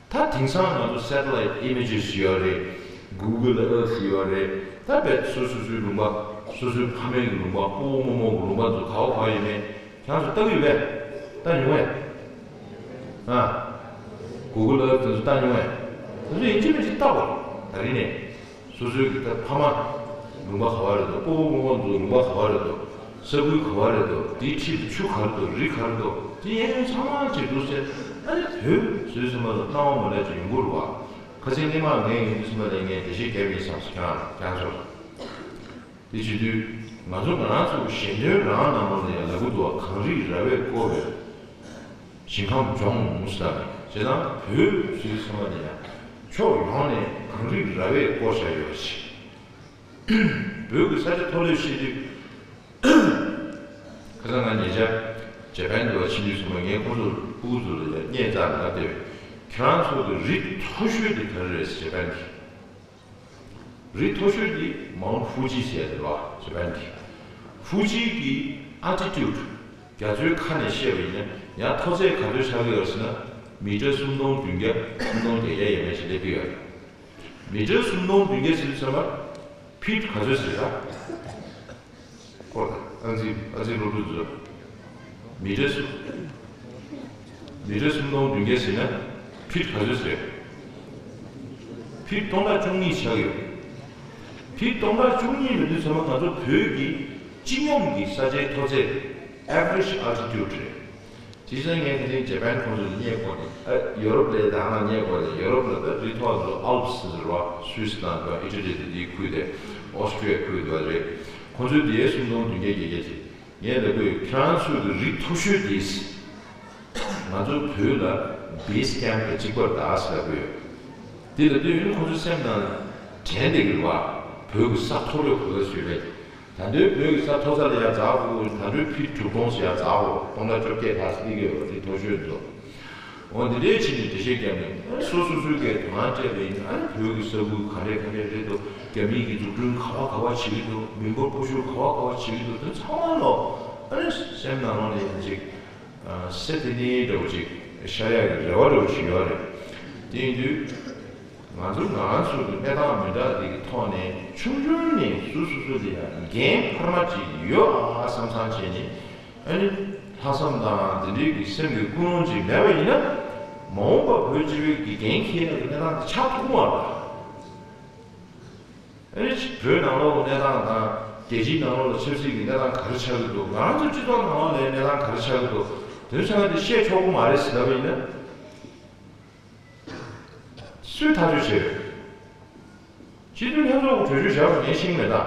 ད་དེང་སང་ང་ཚོ་སེ་ཊི་ལའིཊ་ཨི་མེ་ཇེ་སི་ཡོད་རེད། གུ་གལ་ཨར་ཐི་ཡོད་རེད། ད་བོད་སོ་སོ་སོའི་ལུང་པ། སོ་སོའི་ཕ་མེས་ཀྱི་ལུང་པ། སྤོ་བོ་རྨོ་མོ་གི་ལུང་པ་ཚོ་ག་བ་ག་བ་ཡོད་མེད་ཁྱེད་རང་ཚོ་ལྟ་གི་ཡོད་པས། ལྟ་མྱོང་ངས། ཨ། གུ་གལ་ཨར་ཐི་དེ་ཚོ་ལྟ་མྱོང་ངས། དེ་ཚོ་ཡིན་གཅིག་མིན་གཅིག་ལྟ་དགོས། ད་རིང་ནས། སོ་སོའི་གི་ད་ཕ་མ་ལུང་པ་ག་བ་རེད་འདུག་སྤོ་བོ་རྨོ་མོ་ཚོའི་ལུང་པ་ག་བ་རེད་འདུག་ས་ཁུལ་ག་བ་རེད་འདུག་དེའི་འཁྲིས་སུ་ཆུ་ག་རེ་འདུག་རི་ག་རེ་འདུག་དེ་གཡས་གཡོན་ཚང་མ་ཅིག་འདུག་ཟེར། ཨ་ནི་བོད་ཟེར་དུས་ཙམ་པ་ལ་སྣང་བ་མ་ལེགས་ཅིག་ཡོང་གི་རེད་བ། ཁ་སང་སྔོན་མ་ངས་ཡོང་དུས་ཙམ་པ་ལ་ངས་འགྲེལ་བཤད་བརྒྱབ་ཡིན་བསམ་སོང་། ཁྱེད་རང་ཁྱེད་རང་ཚོར། དེ་བྱེད་དུས་ང་ཚོ་ང་རང་ཚོ་གི་ཞལ་འདོན་རང་ནང་ལོགས་ལ་ཡང་ལབ་གི་འདུག་བ། གངས་རི་ར་བས་བསྐོར་བའི་ཞིང་ཁམས་ལྗོངས་ཟེར། བྱས་ཙང་བོད་ཟེར་དུས་ཙམ་པ་ལ་ཡང་ཕྱོགས་ཡོངས་ནས་གངས་རི་ར་བས་བསྐོར་བཞག་ཡོད་པ་ཞིག་བོད་ཀྱི་ས་ཆ་མཐོ་ལོས་བཤད་དུས། ཁ་སང་ང་ཉེ་ཆར་ཇ་པན་དུ་བ་ཕྱིན་དུས་ཙམ་པ་ངས་ཁོང་ཚོར་ ཕྲུ་གུ་ཚོ་ལ་ཡང་བརྙས་བཅགས་མ་བསྡད་པའི། ཁྱེད་རང་ཚོ་གི་རི་མཐོ་ཤོས་དེ་ག་རེ་རེད་ཟེར་བ་ནི། རི་མཐོ་ཤོས་དེ་མའུན་ཧྥུ་ཇི་ཟེར་ཡ་དེ་རེད་བ། ཇ་པན་གྱི་ཧྥུ་ཇི་གི་ཨལ་ཊི་ཊུཌ་རྒྱ་མཚོའི་ཁ་ནས་བཤད་པ་ཡིན་ན་ཡང་མཐོ་ཚད་ག་ཚོད་ཆགས་ཀྱི་ཡོད་ཟེར་ན། མི་ཊར་སུམ་སྟོང་བདུན་བརྒྱ་སུམ་སྟོང་བརྒྱད་བརྒྱ་ཡས་མས་ཞིག་སླེབས་ཀྱི་ཡོད་རེད། མི་ཊར་སུམ་སྟོང་བདུན་བརྒྱ་ཟེར་དུས་ཙམ་པ་ཕིཊ་ག་ཚོད་ཟེར་ར། ཨོ་ཨ་ཙི་ཨ་ཙི་སློབ་ཕྲུག་ཚོ། མི་ཊར་སུམ་མི་ཊར་སུམ་སྟོང་བདུན་བརྒྱ་ཟེར་ན་ཕིཊ་ག་ཚོད་ཟེར། ཕིཊ་སྟོང་ཕྲག་བཅུ་གཉིས་ཆགས་ཡོད། ཕིཊ་སྟོང་ཕྲག་བཅུ་གཉིས་ལ་དུས་ཚོད་མ་ང་ཚོ་བོད་ཀྱི་སྤྱི་སྙོམས་ཀྱི་ས་ཆའི་མཐོ་ཚད་average altitude་རེད། དེ་བཞིན་ངས་དེ་རིང་ཇ་པན་ཁོང་ཚོ་ལ་བསྙད་དགོས་ནས། ཨ་ཡོ་རོབ་ལ་ད་ང་བསྙད་དགོས་ནས། ཡོ་རོབ་ལ་ད་རི་མཐོ་བ་ཚོ་ཨལ་པི་སི་ཟེར་བ། སུད་སི་དང་ཨི་ཊ་ལི་དེ་དེའི་ཁུལ་དེ། ཨོ་སི་ཀྲི་ཡ་ཁུལ་དེ་བ་རེད། ཁོང་ཚོའི་དེའི་སུམ་སྟོང་བདུན་བརྒྱ་བརྒྱད་བརྒྱ་ཅིག་ངས་ལབ་དགོས། ཁྱེད་རང་ཚོའི་གི་རི་མཐོ་ཤོས་དེ་ང་ཚོ་བོད་ལ་བེ་སི་ཀེམ་དང་གཅིག་པ་རེད་ཟེར་ལབ་དགོས་ཡོད། དེ་ལབ་དུས་ཡིན་ཁོང་ཚོའི་སེམས་ནང་དྲན་བསྡད་ཀྱི་རེད་བ། བོད་ཀྱི་ས་མཐོ་པོའི་གོ་ལ་ཞུས་པས། ད་དུང་བོད་ཀྱི་ས་མཐོ་ས་ལ་ཡར་འཛེགས་དགོས། ད་དུང་ཕིཊ་དྲུག་སྟོང་ཞིག་ཡར་འཛེགས་དགོས། སྟོང་ཕྲག་བཅོ་བརྒྱད་ལྷག་ཙམ་སླེབས་ཀྱི་ཡོད་རེད། དེ་མཐོ་ཤོས་ཚོ། འོ་འདི་འདྲའི་ཕྱིན་ནས་འགྲེལ་བཤད་བརྒྱབ་ནས། ཨ་སོ་སོ་སོའི་སྐད་དོ་སྣང་སྤྲད་པ་ཡིན་ན། ཨ་ནི་བོད་ཀྱི་ས་ཁུལ་ག་འདྲས་ག་འདྲས་རེད་འདུག་རྒྱ་མིའི་གི་འཛུགས་སྐྲུན་ག་བ་ག་བ་བྱེད་ཀྱི་འདུག་མི་འབོར་སྤོ་བཤུར་ག་བ་ག་བ་བྱེད་ཀྱི་འདུག་དེ་ཚང་མ་ལོ། ཨ་ནི་སེམས་ནང་ལོགས་ནས་ཡང་ཅིག་ཨ་སེ་ཐེ་ནི་འདྲ་བོ་ཅིག་ཤར་ཡག་གི་རེ་བ་འདྲ་བོ་ཞིག་ཡོད་རེད། དེ་ཡིན་དུས། ང་ཚོ་ང་ཚོ་གི་གནས་སྟངས་མི་འདྲ་དེ་གི་ཐོག་ནས་ཆུང་ཆུང་ནས་སོ་སོ་སོ་ལ་ཡང་འགན་འཕར་མ་ཅིག་ཡོད་ཨ་བསམ་བསམ་བྱས་ནས། ཨ་ནི་ལྷག་བསམ་དང་དེ་འདྲའི་གི་སེམས་ཀྱི་ཀུན་སློང་ཅིག་མེད་པ་ཡིན་ན། མ་འོངས་པ་བོད་སྤྱི་པའི་གི་འགན་འཁྱེར་ཡག་གི་གནས་སྟངས་དེ་ཆགས་ཐུབ་ཀྱི་མ་རེད། ཨ་ནི་བོད་ནང་ལོགས་ཀྱི་གནས་སྟངས་དང་། རྒྱལ་སྤྱིའི་ནང་ལོགས་ལ་ཆབ་སྲིད་ཀྱི་གནས་སྟངས་ག་རེ་ཆགས་ཀྱི་འདུག་ང་རང་ཚོ་སྤྱི་ཚོགས་ནང་ལོགས་ལ་གནས་སྟངས་ག་རེ་ཆགས་ཀྱི་འདུག་དེ་ཚོ་ཚང་མ་དེ་བཤད་ཆོག་གི་མ་རེད་ཟེར་ལབ་པ་ཡིན་ན། སུས་ཐག་གཅོད་བྱས་ཡོད། སྤྱི་འཐུས་ལྷན་ཚོགས་ཀྱི་གྲོས་ཆོད་བཞག་པ་ངས་ཤེས་ཀྱི་མེད་ད།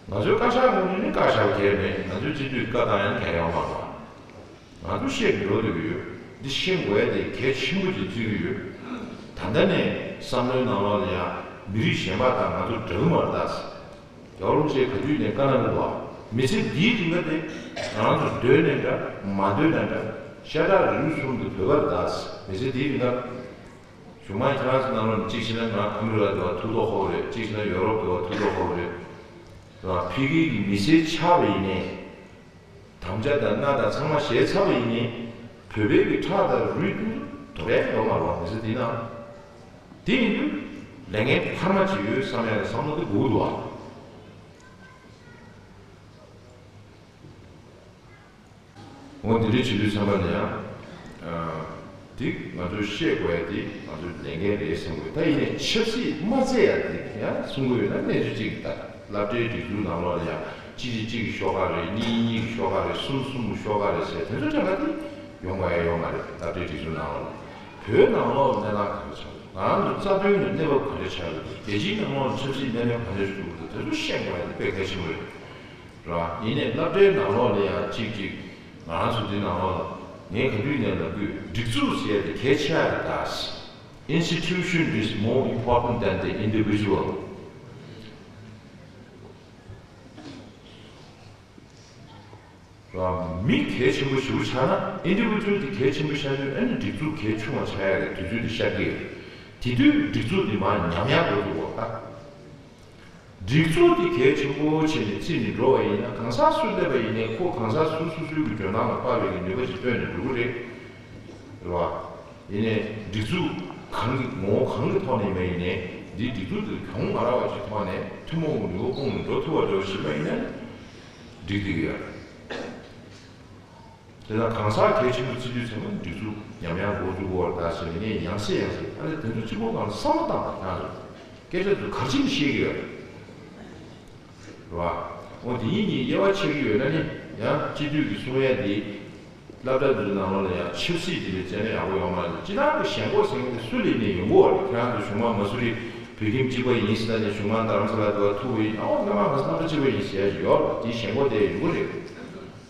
ང་ཚོའི་བཀའ་ཤག་ངོས་ནས་ནི་བཀའ་བཞག་པ་གལ་མེད། ང་ཚོའི་སྤྱི་འཐུས་བཀའ་བཏང་ཡ་ནི་གལ་ཡོད་མ་རེད། ང་ཚོ་བཤད་འགྲོ་སྡོད་ཀྱི་ཡོད། འདི་ཤེས་དགོས་ཡ་དེ་གལ་ཆེན་པོ་ཅིག་བརྩི་གི་ཡོད། ད་ལྟ་ནས་བསམ་བློའི་ནང་ལོགས་ལ་ཡང་མི་རིགས་གཞན་པ་དང་ང་ཚོ་འདྲ་གི་མ་རེད་ད། རྒྱལ་བ་རིན་པོ་ཆེས་ག་དུས་ནས་བཀའ་གནང་གི་འདུག་བ། མི་ཚེ་འདིའི་རིང་ག་དེ་ང་རང་ཚོ་འདོད་ནའི་འདྲ། མ་འདོད་ནའི་འདྲ། ཤ་ཁྲག་རིགས་གསུམ་གྱི་བོད་པ་རེད་ད། མི་ཚེ་འདིའི་རིང་ག་གཞུག་མ་ཁྱེད་རང་ཚོ་ནང་ལོགས་ནས་གཅིག་བྱས་ན་ང་ཨ་མི་རི་ཀ་དེ་བ་ཐུགས་དོགས་ཧོབ་རེད། གཅིག་བྱས་ན་ཡོ་རོབ་དེ་བ་ཐུགས་དོགས་ཧོབ་རེད། རེད་བ། ཕ་གི་གི་མི་སེར་ཆགས་པ་ཡིན་ནའི། དམ་བཅའ་དང་མནའ་དང་ཚང་མ་བཞེས་ཚར་བ་ཡིན་ནའི། བོད་པའི་གི་ཁྲག་དང་རུས་ཀྱང་དོར་ཡ་ཡོད་མ་རེད་བ། མི་ཚེ་འདི་ན། དེ་ཡིན་དུས་ལས་འགན་འཕར་མ་ཅིག་ཡོད་བསམ་ཡ་གི་བསམ་བློ་དེ་དགོས་འདུག་བ། འོ་འདི་འདྲ་བྱེད་དུས་ཙམ་པ་ལ་ཡང་། ཨ། འདི་ང་ཚོས་ཤེས་དགོས་ཡ་དེ་ང་ཚོའི་ལས་འགན་རེད་བསམ་དགོས། ད་ཡིན་ནའི་ཆབ་སྲིད་མ་རྩེ་ཡ་དེ་ཡང་གསུང་གི་ཡོད་ན། གནས་ཚུལ་གཅིག་ད་སློབ་གྲྭའི་སྒྲིག་འཛུགས་ནང་ལོགས་ལ་ཡང་གཅིག་གིས་གཅིག་གི་ཤོག་ཁ་རེད། གཉིས་གཉིས་ཀྱི་ཤོག་ཁ་རེད། གསུམ་གསུམ་གྱི་ཤོག་ཁ་རེད་ཟེར། དེ་ཚོ་དྲན་པ་དེ་ཡོང་དགོས་ཡ་ཡོད་མ་རེད། སློབ་གྲྭའི་སྒྲིག་འཛུགས་ནང་ལོགས་ལ། བོད་ནང་ལོགས་ལ་གནས་སྟངས་ག་རེ་ཆགས་འདུག་ང་རང་ཚོ་རྩ་དོན་གྱི་གནས་བབ་ག་རེ་ཆགས་ཀྱི་འདུག་རྒྱལ་སྤྱིའི་ནང་ལོགས་ལ་ཆབ་སྲིད་གནད་དོན་ག་རེ་ཞིག་འདུག་དེ་ཚོ་ཤེས་དགོས་ཡ་དེ་དཔེ་གལ་ཆེན་པོ་རེད། རེད་བ། ཡིན་ནའི་སློབ་གྲྭའི་ནང་ལོགས་ལ་ཡང་གཅིག་གཅིག་ང་རང་ཚོ་འདི་ནང་ལོགས་ལ་ངས་ག་དུས་ནས་ལབ་དུས། སྒྲིག་འཛུགས་ཟེར་ཡ་དེ་གལ་ཆེ་བ་རེད་ད། Institution is more important than the individual། རེད་བ། མི་གལ་ཆེན་པོ་ཞེ་པོ་ཆགས་ན། ཨིན་ཌི་བི་ཌུ་ཨལ་དེ་གལ་ཆེན་པོ་ཆགས་དུས། ཨ་ནི་སྒྲིག་འཛུགས་གལ་ཆུང་བ་ཆགས་ཡ་གི་དུས་ཚོད་དེ་ཤར་གི་ཡོད། དེ་དུས་སྒྲིག་འཛུགས་དེ་མར་ཉམས་ཡག་འགྲོ་འདུག་བ་ད། སྒྲིག་འཛུགས་འདི་གལ་ཆེན་པོ་བྱས་ནས་བརྩིས་ནས་འགྲོ་བ་ཡིན་ན། གང་ཟག་སུ་སླེབས་པ་ཡིན་ནའི་ཁོ་གང་ཟག་སུ་སོ་སོའི་གི་འཇོན་ཐང་ལ་དཔག་པའི་གི་ནུས་པ་ཅིག་བཏོན་ནས་འགྲོ་གི་རེད། རེད་བ། ཡིན་ནའི་སྒྲིག་འཛུགས་གང་གི་ངོ་བོ་གང་གི་ཐོག་ནས་ཡིན་པ་ཡིན་ནའི། འདིའི་སྒྲིག་འཛུགས་འདི་གྱོང་མ་རག་པ་ཅིག་ཐོག་ནས་ཐུན་མོང་གི་ནུས་པ་སྤུངས་ནས་འགྲོ་ཐུབ་པ་འདྲ་བོ་ཞིག་ཡིན་པ་ཡིན་ན། འགྲིག་བསྡད་ཀྱི་ཡོད་རེད། དེ་དང་གང་ཟག་གལ་ཆེན་པོ་བརྩི་དུས་ཚང་མ་སྒྲིག་འཛུགས་ཉམས་ཡག་འགོ་འཛུགས་དགོས་པ་རེད་ད་ཟེར་ནས། ངས་ཡང་སེ་ཡང་སེ། ཨ་ནི་དེ་ཚོ་གཅིག་པོ་སྒང་ལ་བསམ་བློ་བཏང་བ་ཡང་རེད། སྐད་ཆ་ཚོ་ག་རེ་བྱས་ནས་བཤད་ཀྱི་ཡོད་རེད། རེད་བ། འོ་དེ་གཉིས་གཉིས་དབྱེ་བ་ཕྱེ་གི་ཡོད་ན་ནི། ཡང་སྤྱི་འཐུས་ཀྱིས་གསུང་ཡ་དེ། སློབ་གྲྭ་འདིའི་ནང་ལོགས་ལ་ཡང་ཆབ་སྲིད་དེ་ལས་རྩ་ནས་ཡག་པོ་ཡོད་མ་རེད། སྤྱིར་བཏང་གི་ཞེན་ཁོག་ཟེར་མཁན་དེ་སུ་ལ་ཡིན་ནའི་ཡོང་གི་ཡོད་རེད། ཁྱེད་རང་ཚོ་གཞུང་མང་མ་སུ་རི་བོད་ཁྱིམ་གཅིག་པ་ཡིན་ཟེར་ན་ནི། གཞུང་མང་རྡ་རམ་ས་ལ་དེ་བ་ཐུག་པ་ཡིན། ཨོ་སྔོན་མ་ང་ཚོ་སློབ་གྲྭ་གཅིག་པ་ཡིན་ཟེར་ཡ་ཞིག་ཡོད་རེད། དེའི་ཞེན་ཁོག་དེ་ཡོང་གི་རེད།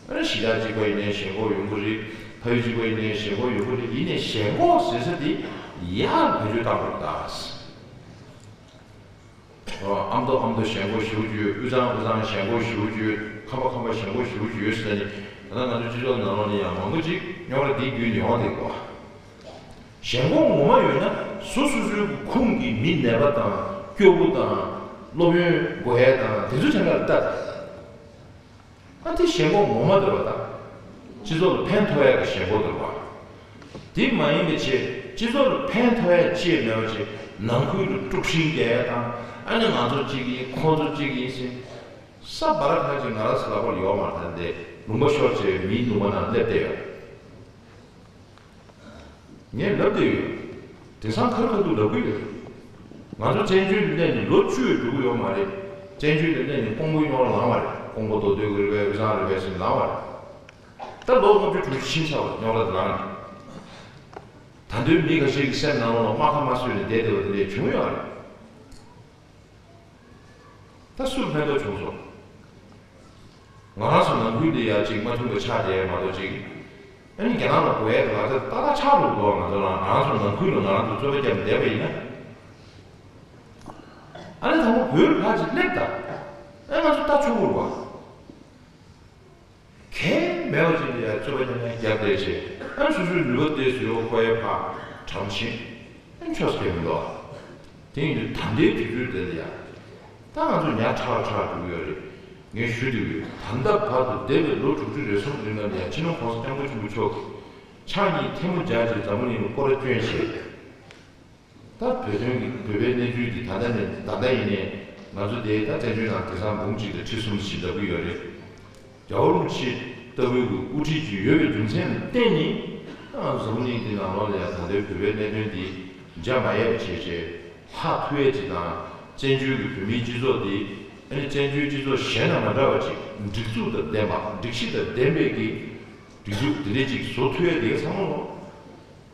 ཨ་ནི་གཞིས་ཆགས་གཅིག་པ་ཡིན་ནའི་ཞེན་ཁོག་ཡོང་གི་རེད། ཕ་ཡུལ་གཅིག་པ་ཡིན་ནའི་ཞེན་ཁོག་ཡོང་གི་རེད། ཡིན་ནའི་ཞེན་ཁོག་ཟེར་ས་དེ་ཡར་བེད་སྤྱོད་བཏང་དགོས་རེད་ད། ཨ་མདོ་ཨ་མདོ་ཞེན་ཁོག་ཞེ་པོ་ཅིག་ཡོད། དབུས་གཙང་དབུས་གཙང་ཞེན་ཁོག་ཞེ་པོ་ཅིག་ཡོད། ཁམས་པ་ཁམས་པ་ཞེན་ཁོག་ཞེ་པོ་ཅིག་ཡོད་ཟེར་ནས། ད་ ད་ང་ཚོའི་སྤྱི་ཚོགས་ནང་ལོགས་ནས་ཡང་མང་པོ་ཅིག་རྙོག་དྲ་འདི་བརྒྱུད་ནས་ཡོང་བསྡད་ཀྱི་ཡོད་རེད་པ། ཞེན་ཁོག་ངོ་མ་ཡོད་ན་སོ་སོ་སོའི་ཁོངས་ཀྱི་མི་ནད་པ་དང་སྐྱོ་པོ་དང་སློབ་ཡོན་དགོས་ཡས་དང་དེ་ཚོ་ཆ་ནས་ལྟ། ཨ་དེ་ཞེན་ཁོག་ངོ་མ་འདུག་པ་དང་། སྤྱི་ཚོགས་ལ་ཕན་ཐོགས་ཡག་གི་ཞེན་ཁོག་འདུག་པ། དེ་མ་ཡིན་པའི་ཆེད་སྤྱི་ཚོགས་ལ་ཕན་ཐོགས་ཡག་ཅི་ཡང་མེད་པ་ཆེད་ནང་ཁུལ་དུ་དཀྲུག་ཤིང་རྒྱག་ཡག་དང་། ཨ་ནི་ང་ཚོ་གཅིག་ཡིན་ཁོང་ཚོ་གཅིག་ཡིན་ཟེར། ས་བར་ཁ་ཅིག་ང་རང་ཚོ་ལག་པར་ཡོད་མ་རེད། ད་འདི་ལུང་པ་ཤོར་བྱས་མིའི་ལུང་པ་ནང་སླེབས་བསྡད་ཡོད། ངས་ལབ་བསྡད་ཡོད། དེང་སང་ཁ་རུ་ཁ་ཐུག་ལབ་གི་ཡོད། ང་ཚོ་བཙན་བྱོལ་ལ་གནས་ནས་ལོ་བཅུ་འགྲོ་གི་ཡོད་མ་རེད། བཙན་བྱོལ་ལ་གནས་ནས་ཀོང་པོའི་རྙོག་དྲ་ལངས་པ་རེད། ཀོང་པོ་མདོ་སྟོད་ཀྱི་རེད་པས་དབུས་གཙང་རེད་པས་ཟེར་ནས་ལངས་པ་རེད། ད་ལོ་ལྔ་བཅུ་དྲུག་ཅུ་ཕྱིན་ཚར་བ་རྙོག་དྲ་དེ་ལངས་ནས། ད་དུང་མི་ཁ་ཤས་ཀྱི་སེམས་ནང་ལོགས་ལ་རྨ་ཁ་མ་བཟོད་ནས་བསྡད་བསྡད་པ་དེ་འདྲས་བྱུང་ཡོད་རེད། ད་སུར་ཕན་ཐོགས་བྱུང་སོང་། ང་རང་ཚོ་ནང་ཁུལ་དེ་ཡ་གཅིག་མ་མཐུན་པ་ཆགས་བསྡད་མ་གཏོགས་གཅིག་ཨ་ནི་རྒྱ་ནག་ལ་འགོས་ཡས་ད་ལྟ་ཏག་ཏག་ཆགས་འགྲོ་གི་འདུག་ང་ཚོ་རང་རང་ཚོ་ནང་ཁུལ་ལ་ང་རང་ཚོ་རྩོད་པ་བརྒྱབ་བསྡད་པ་ཡིན་ན། ཨ་ནི་དང་པོ་བོད་ལ་ཕར་ཅིག་སླེབས་དང་། ཨ་ང་ཚོ་ལྟ་ཆོག་གི་རེད་བ། གལ་མེད་པ་ཅིག་ལ་ཡ་རྩོད་པ་ཉམས་ཉམས་བརྒྱབ་བསྡད་བྱས། ཨ་སོ་སོའི་ནུས་པ་དེ་ཚོ་ཡོད་ཁོ་ཡའི་ཕར་གྲམ་ཕྱིན། ཨ་ཆོག་ས་མི་འདུག་དེ་ཡིན་དུས་ད་ལྟའི་དུས་ཚོད་དེ་ལ་ཡ། ད་ང་ཚོ་ཉག་ཕྲ་ཕྲ་འགྲོ་གི་ཡོད་རེད། ངས་ཞུ་འདོད་ཡོད། ད་ལྟ་བར་དུ་འདས་པའི་ལོ་དྲུག་ཅུ་རེ་ཟུང་རིང་ལ་ཡ་སྤྱི་ནོར་གོང་ས་སྐྱབས་མགོན་ཆེན་པོ་མཆོག་གིས་ཕྱག་གཉིས་ཐལ་མོ་སྦྱར་བྱས་འཛམ་བུ་གླིང་ལ་སྐོར་ར་བསྐྱོན་བྱས། ད་བོད་དོན་གྱི་བོད་པའི་གནས་ཚུལ་འདི་ད་ལྟ་ནས་ད་ལྟ་ཡིན་ནའི་ང་ཚོ་དེ་ད་བཙན་བྱོལ་ནང་དེང་སང་འབུམ་གཅིག་དང་ཁྲི་གསུམ་ཞིག་ལབ་ཀྱི་ཡོད་རེད། རྒྱལ་བ་རིན་པོ་ཆེ་ལྟ་བུའི་གི་དབུ་ཁྲིད་ཅིག་ཡོད་པའི་རྒྱུ་མཚན་ལ་བརྟེན་ནས། ཨ་འཛམ་བུ་གླིང་འདི་ནང་ལོགས་ལ་ཡང་ད་ལྟའི་བོད་པའི་གནད་དོན་འདི་འཇའ་མ་ཡལ་བ་བྱས་བྱས་ལྷག་ཐུབ་ཡས་ཅིག་དང་། བཙན་བྱོལ་གྱི་བོད་མིའི་སྤྱི་ཚོགས་འདི་ཨ་ནི་བཙན་བྱོལ་སྤྱི་ཚོགས་གཞན་དང་མ་འདྲ་བ་ཅིག་སྒྲིག་འཛུགས་དང་ལྡན་པ། སྒྲིག་གཞི་དང་ལྡན་པའི་གི་སྒྲིག་འཛུགས་འདི་འདྲ་ཅིག་བཟོ་ཐུབ་ཡས་དེ་ག་ཚང་མ་ལོ།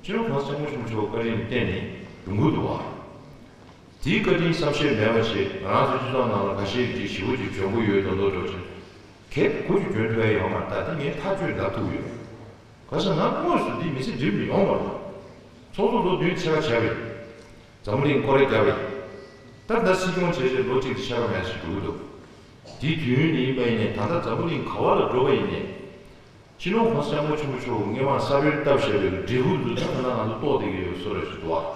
སྤྱི་ནོར་གོང་ས་སྐྱབས་མགོན་ཆེན་པོ་མཆོག་བཀའ་དྲིན་བརྟེན་ནས་འགྲུབ་ཀྱི་འདུག་བ། དེའི་བཀའ་དྲིན་བསམ་ཤེས་མེད་པ་བྱས་ང་རང་ཚོ་སྤྱི་ཚོགས་ནང་ལ་ཁ་ཤས་ཀྱིས་ཞེ་པོ་ཅིག་འཇོན་པོ་ཡོད་མདོག་མདོག་འགྲོ་ཕྱིན། གལ་གོ་ཅིག་འཇོན་ཐུབ་ཡ་ཡོད་མ་རེད། ད་དེ་ངས་ཐག་གཅོད་ལབ་ཐུབ་ཡོད། ག་ས་ང་དངོས་སུ་འདི་མི་ཚེ་འགྲིབ་ནས་ཡོང་མ་རེད། ཚོགས་གཙོ་ལོ་བདུན་ཕྱེད་ཀ་བྱས་པ་ཡིན། འཛམ་བུ་གླིང་སྐོར་ར་བརྒྱབ་པ་ཡིན། ད་ལྟ་སྲིད་སྐྱོང་བྱས་རྗེས་ལོ་གཅིག་ཕྱེད་ཀ་མ་ཞིག་འགྲོ་གི་འདུག་དེའི་དུས་ཡུན་ནི་ཡིན་པ་ཡིན་ནའི་ད་ལྟ་འཛམ་བུ་གླིང་ག་བ་ལ་འགྲོ་བ་ཡིན་ནའི། སྤྱི་ནོར་གོང་ས་སྐྱབས་མགོན་ཆེན་པོ་མཆོག་གིས་སྔོན་མ་ས་བོན་བཏབ་བཞག་པའི་འབྲས་བུ་འདི་ད་ལྟ་ང་ཚོ་རྟོགས་བསྡད་ཀྱི་ཡོད་བཟོ་འདྲ་ཞིག་འདུག་ཨ།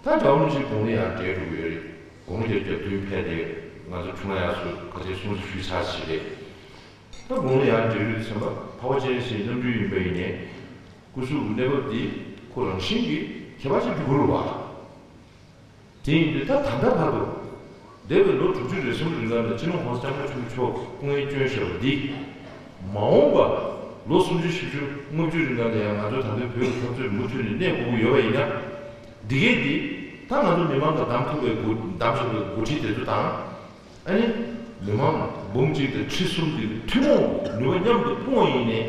ད་རྒྱལ་བ་རིན་པོ་ཆེ་དགུང་ལོ་ཡང་བགྲེས་འགྲོ་གི་ཡོད་རེད། དགུང་ལོ་བརྒྱད་ཅུ་བདུན་ཕེབས་ཏེ་ང་ཚོ་འཁྲུངས་ཡག་སུ་ག་ཚོད་སྲུང་བརྩི་ཞུས་ཚར་ཞིག་རེད། ད་དགུང་ལོ་ཡང་བགྲེས་རུས་ཚན་པ་འཕགས་པ་སྤྱན་རས་གཟིགས་རྣམ་སྤྲུལ་ཡིན་པ་ཡིན་ནའི། སྐུ་གཟུགས་ཀྱི་གནས་བབ་འདི་ཁོ་རང་བཞིན་གྱིས་ཁྱད་པར་ཅིག་འགྲོ་གི་རེད་བ། དེ་ཡིན་དུས་ད་ད་ལྟ་བར་དུ། འདས་པའི་ལོ་དྲུག་ཅུ་རེ་གསུམ་རིང་ལ་ནས་སྤྱི་ནོར་གོང་ས་སྐྱབས་མགོན་ཆེན་པོ་མཆོག་སྐུ་ངལ་བསྐྱོན་བཞག་པ་འདི། མ་འོངས་པ་ལོ་སུམ་ཅུ་བཞི་བཅུ་ལྔ་བཅུ་རིང་ལ་ནས་ཡང་ང་ཚོ་ད་ལྟའི་བོད་ཀྱི་འཐབ་རྩོད་མུ་མཐུད་ནས་གནས་དགོས་ཀྱི་ཡོད་པ་ཡིན་ན། འདི་གས་འདི་ད་ང་ཚོ་མི་མང་གི་བདམས་ཐུབ་པའི་འགོ་བདམས་བཞག་པའི་འགོ་ཁྲིད་དེ་ཚོ་དང་། ཨ་ནི། མི་མང་འབུམ་གཅིག་དང་ཁྲི་གསུམ་དེ་ཐུན་མོང་ནུས་པ་མཉམ་དུ་སྤུངས་པ་ཡིན་ནའི།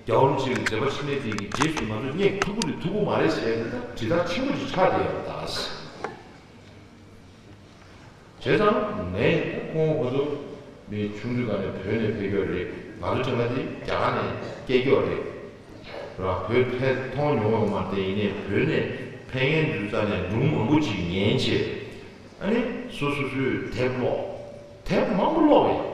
རྒྱལ་བ་རིན་པོ་ཆེ་གི་མཛད་པ་འཕྲིན་ལས་དེ་གི་རྗེས་སུ་ང་ཚོ་སྙེག་ཐུབ་ཀྱི་རེད་ཐུབ་ཀྱི་མ་རེད་ཟེར་ནས་ད་དྲི་རྟགས་ཆེན་པོ་ཞིག་ཆགས་བསྡད་ཡོད་པ་རེད། བྱས་ཙང་ངས་ཁོང་ཁོ་ཚོ་མི་ཆུང་དུས་སྒང་ནས་བོད་ནས་ཕེབས་ཡོད་རེད། ང་ཚོ་དྲན་པ་དེ་རྒྱ་གར་ནས་སྐྱེས་ཡོད་རེད། ར་བོད་ཕེབས་མཐོང་མྱོང་ཡོད་མ་རེད། དེ་ཡིན་ནའི་བོད་ནས་ཕེབས་མཁན་དུས་ཙམ་ནས་སྒྲུང་མང་པོ་ཅིག་ཉན་བྱས། ཨ་ནི་སོ་སོ་སོའི་དེབ་ཀློག་དེབ་མང་པོ་ཀློག་པ་ཡིན།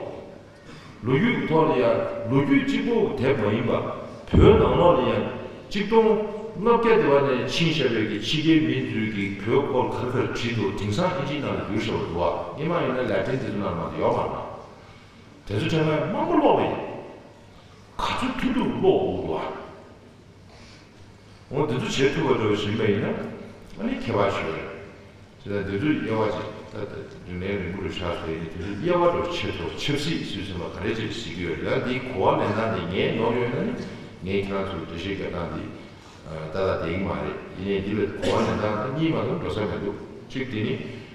ལོ་རྒྱུས་ཀྱི་ཐོག་ལ་ཡང་ལོ་རྒྱུས་གཅིག་པོ་གི་དེབ་མ་ཡིན་པ། བོད་ནང་ལོགས་ལ་ཡང་གཅིག་སྟོང་ལྔ་བརྒྱ་དེ་བ་ནས་ཕྱིན་བཞག་པའི་གི་ཕྱི་རྒྱལ་མི་ཚོས་ཀྱི་བོད་སྐོར་ག་རེ་ག་རེ་བྲིས་འདུག་དེང་སང་ཨིན་ཇིའི་ནང་ལ་བསྒྱུར་བཞག་པ་འདུག་བ། སྔོན་མ་ཡིན་ན་ལེ་ཏིན་དེ་ཚོ་ནང་མ་གཏོགས་ཡོད་མ་རེད། དེ་ཚོ་དྲན་པ་མང་པོ་ཀློག་པ་ཡིན། ག་ཚོད་ཐུབ་ཐུབ་ཀློག་དགོས་འདུག་བ། འོ་འདི་ཚོ་བྱེད་ཐུབ་པ་འདྲ་བ་ཞིག་ཡིན་པ་ཡིན་ན་ཨ་ནི་ཁྱད་པར་ཞིག་ཡོད་རེད། བྱས་ཙང་འདི་ཚོ་དབྱེ་བ་ཅིག་ད་ལྟ་རིང་ནས་རིང་པོ་རུ་ཆགས་སོང་ཡིན། དེ་ཚོ་དབྱེ་བ་འདྲ་བ་ཕྱེ་ཐུབ། ཆབ་སྲིད་ཟེར་ཙམ་པ་ག་རེ་ཅིག་ཟེར་གྱི་ཡོད་རེད། ད་འདིའི་གོ་བ་ལེན་སྟངས་དེ་ངས་ནོར་ཡོད་ན་ནི་ངས་ཁྱེད་རང་ཚོར་འགྲེལ་བཤད་རྒྱག་སྟངས་འདི་ཏག་ཏག་བསྡད་ཀྱི་མ་རེད། ཡིན་ནའི་འདི་ལ་གོ་བ་ལེན་སྟངས་ད་གཉིས་མ་གཏོགས་འགྲོ་ས་མི་འདུག་གཅིག་དེ་ནི།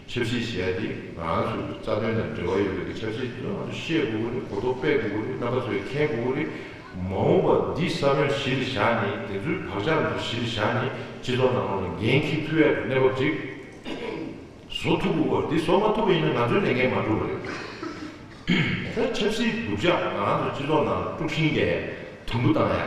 ཆབ་སྲིད་ཟེར་ཡ་དེ་ང་རང་ཚོའི་རྩ་དོན་དང་འབྲེལ་བ་ཡོད་པའི་གི་ཆབ་སྲིད་དེ་ང་ཚོས་ཤེས་དགོས་ཀྱི་རེད། གོ་རྟོགས་སྤེལ་དགོས་ཀྱི་རེད། རྣམ་པ་ཚོས་མཁྱེན་དགོས་ཀྱི་རེད། མ་འོངས་པ་འདི་ས་བོན་གཞི་ལ་བཞག་ནས་དེ་ཚོའི་བག་ཆགས་དེ་ཚོ་གཞི་ལ་བཞག་ནས་སྤྱི་ཚོགས་ནང་ལོགས་ལ་འགན་འཁྱེར་ཐུབ་ཡ་གི་གནས་བབ་ཅིག་བཟོ་ཐུབ་དགོས་པ་རེད། འདི་བཟོ་མ་ཐུབ་པ་ཡིན་ན་ང་ཚོའི་ལས་འགན་མ་འགྲུབ་པ་རེད། ད་ཆབ་སྲིད་སྡུག་ཅག་ང་རང་ཚོ་སྤྱི་ཚོགས་ནང་ལ་དཀྲུག་ཤིང་རྒྱག་ཡ་དུམ་བུ་བཏང་ཡ་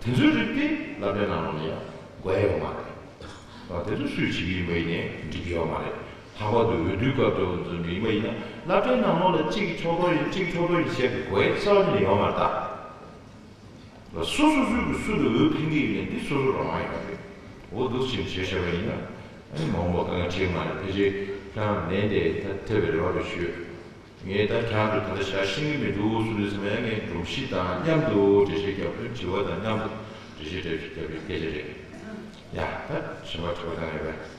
དེ་ཚོའི་རིགས་དེ་སློབ་གྲྭའི་ནང་ལོགས་ལ་ཡ་དགོས་ཡ་ཡོད་མ་རེད། དེ་ཚོ་སུས་བྱེད་ཀྱི་ཡིན་པ་ཡིན་ནའི་འགྲིག་གི་ཡོད་མ་རེད། ལྷག་པར་དུ་འོས་བསྡུའི་སྐབས་དུ་འཛུལ་ནས་ཡིན་པ་ཡིན་ན་སློབ་གྲྭའི་ནང་ལོགས་ལ་གཅིག་གི་ཕྱོགས་གཏོགས་ཡིན་གཅིག་གི་ཕྱོགས་གཏོགས་ཡིན་བྱས་པའི་དགོས་ཡ་རྩ་བ་ཉིད་ནས་ཡོད་མ་རེད་ད། སོ་སོ་སོའི་གི་སུ་ལ་འོས་འཕེན་གི་ཡིན་ནའི་འདི་སོ་སོ་རང་དབང་ཡོད་རེད། འོ་འདུག་ཅིག་བྱས་བཞག་པ་ཡིན་ན། ཨ་ནི་མ་འོངས་པ་དཀའ་ངལ་འཕྲད་མ་རེད། ཕལ་ཆེར་ཁྱེད་རང་ལན་དེ་ད་ཐེབས་པའི་རེ་བ་རེ་ཞུ། ངས་ད་ཁྱེད་རང་ཚོ་ད་ལྟ་ཞག་ཤེས་ཀྱི་མི་འདུག་གསུངས་དུས་ཙམ་པ་ཡང་ངས་སྒྲོམ་གཞི་དང་མཉམ་དུ་འགྲེལ་བཤད་རྒྱབ་དོན་དྲི་བ་དང་མཉམ་དུ་འགྲེལ་བཤད་རྒྱབ་རྒྱབ་པའི་སྐད་ཆ་རེད། ཡ་ད་གཞན་པ་དྲི་བ་དང་ཡོད་པས།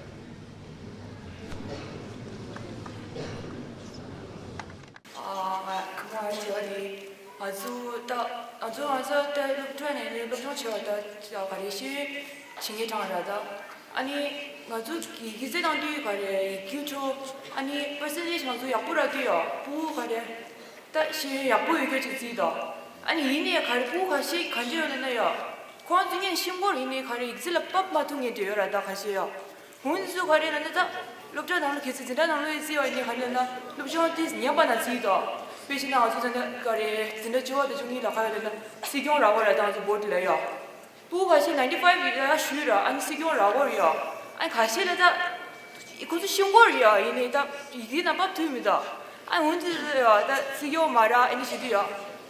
ཨ་ང་ཁོ་མོ་ཞུ་བ་དེ། ང་ཚོ་ད་ང་ཚོ་ང་ཚོ་ད་སློབ་གྲྭ་ནས་ནས་སློབ་སྦྱོང་བྱེད་པ་ད་ག་རེ་ཤེས་ཡོན་བྱེད་མཁན་གྲངས་ར་ད། ཨ་ནི་ང་ཚོ་གི་ཡི་གེ་ཚད་དང་དུས་ག་རེ་ཡི་གེ་ཁྲོ། ཨ་ནི་པར་སེན་ཊེཇ་ང་ཚོ་ཡག་པོ་རག་གི་ཡོད། སྤུ་གུ་ག་རེ་ད་ཤེས་ཡོན་ཡག་པོ་ཡོད་རྒྱུ་ཅིག་བརྩིས་དང་། ཨ་ནི་ཡིན་ནའི་ག་རེ་སྤུ་གུ་ཁ་ཤས་གང་ཅི་ཡོད་ལབ་ན་ཡོད། ཁོང་ཚོ་ངས་ཤེས་སྐོར་ཡིན་ནའི་ག་རེ་ཡིག་ཚད་ལ་བབས་མ་ཐུབ་མཁན་དེ་ཡོད་ར་ད་ཁ་ཤས་ཡོད། འོན་ཚུ་ག་རེ་ལབ་ན་ད་སློབ་གྲྭ་ནང་ལ་གལ་སྲིད་འཛིན་གྲྭ་ནང་ལ་ཡོད་རྩིས་པ་ཡིན་ནའི་ག་རེ་ལབ་ན་སློབ་སྦྱོང་དེ་ཉམས་པ་ན་རྩིས་དང་། དཔེ་བྱས་ན་ང་ཚོ་ད་ལྟ་ག་རེ་འཛིན་གྲྭ་བཅུ་པ་དང་བཅུ་གཉིས་ལ་ག་རེ་ལབ་ན་སྲིད་སྐྱོང་ར་བ་ར་ད་ང་ཚོ་བོ་ཊི་ལ་ཡོད། སྤུ་གུ་ཁ་ཤས་ninety five ཡ་ཞུས་ར། ཨ་ནི་སྲིད་སྐྱོང་ར་བོར་ཡོད། ཨ་ནི་ཁ་ཤས་ལ་ད་ཁོ་ཚོ་ཤེས་སྐོར་ཡོད་ཡིན་ནའི་ད་ཡིག་ཚད་ནང་བབས་ཐུབ་མི་འདུག་ཨ་ནི་འོན་ཏེ་ད་སྲིད་སྐྱོང་མ་ར་ཨ་ནི་ཞུ་དུས་ཡོད།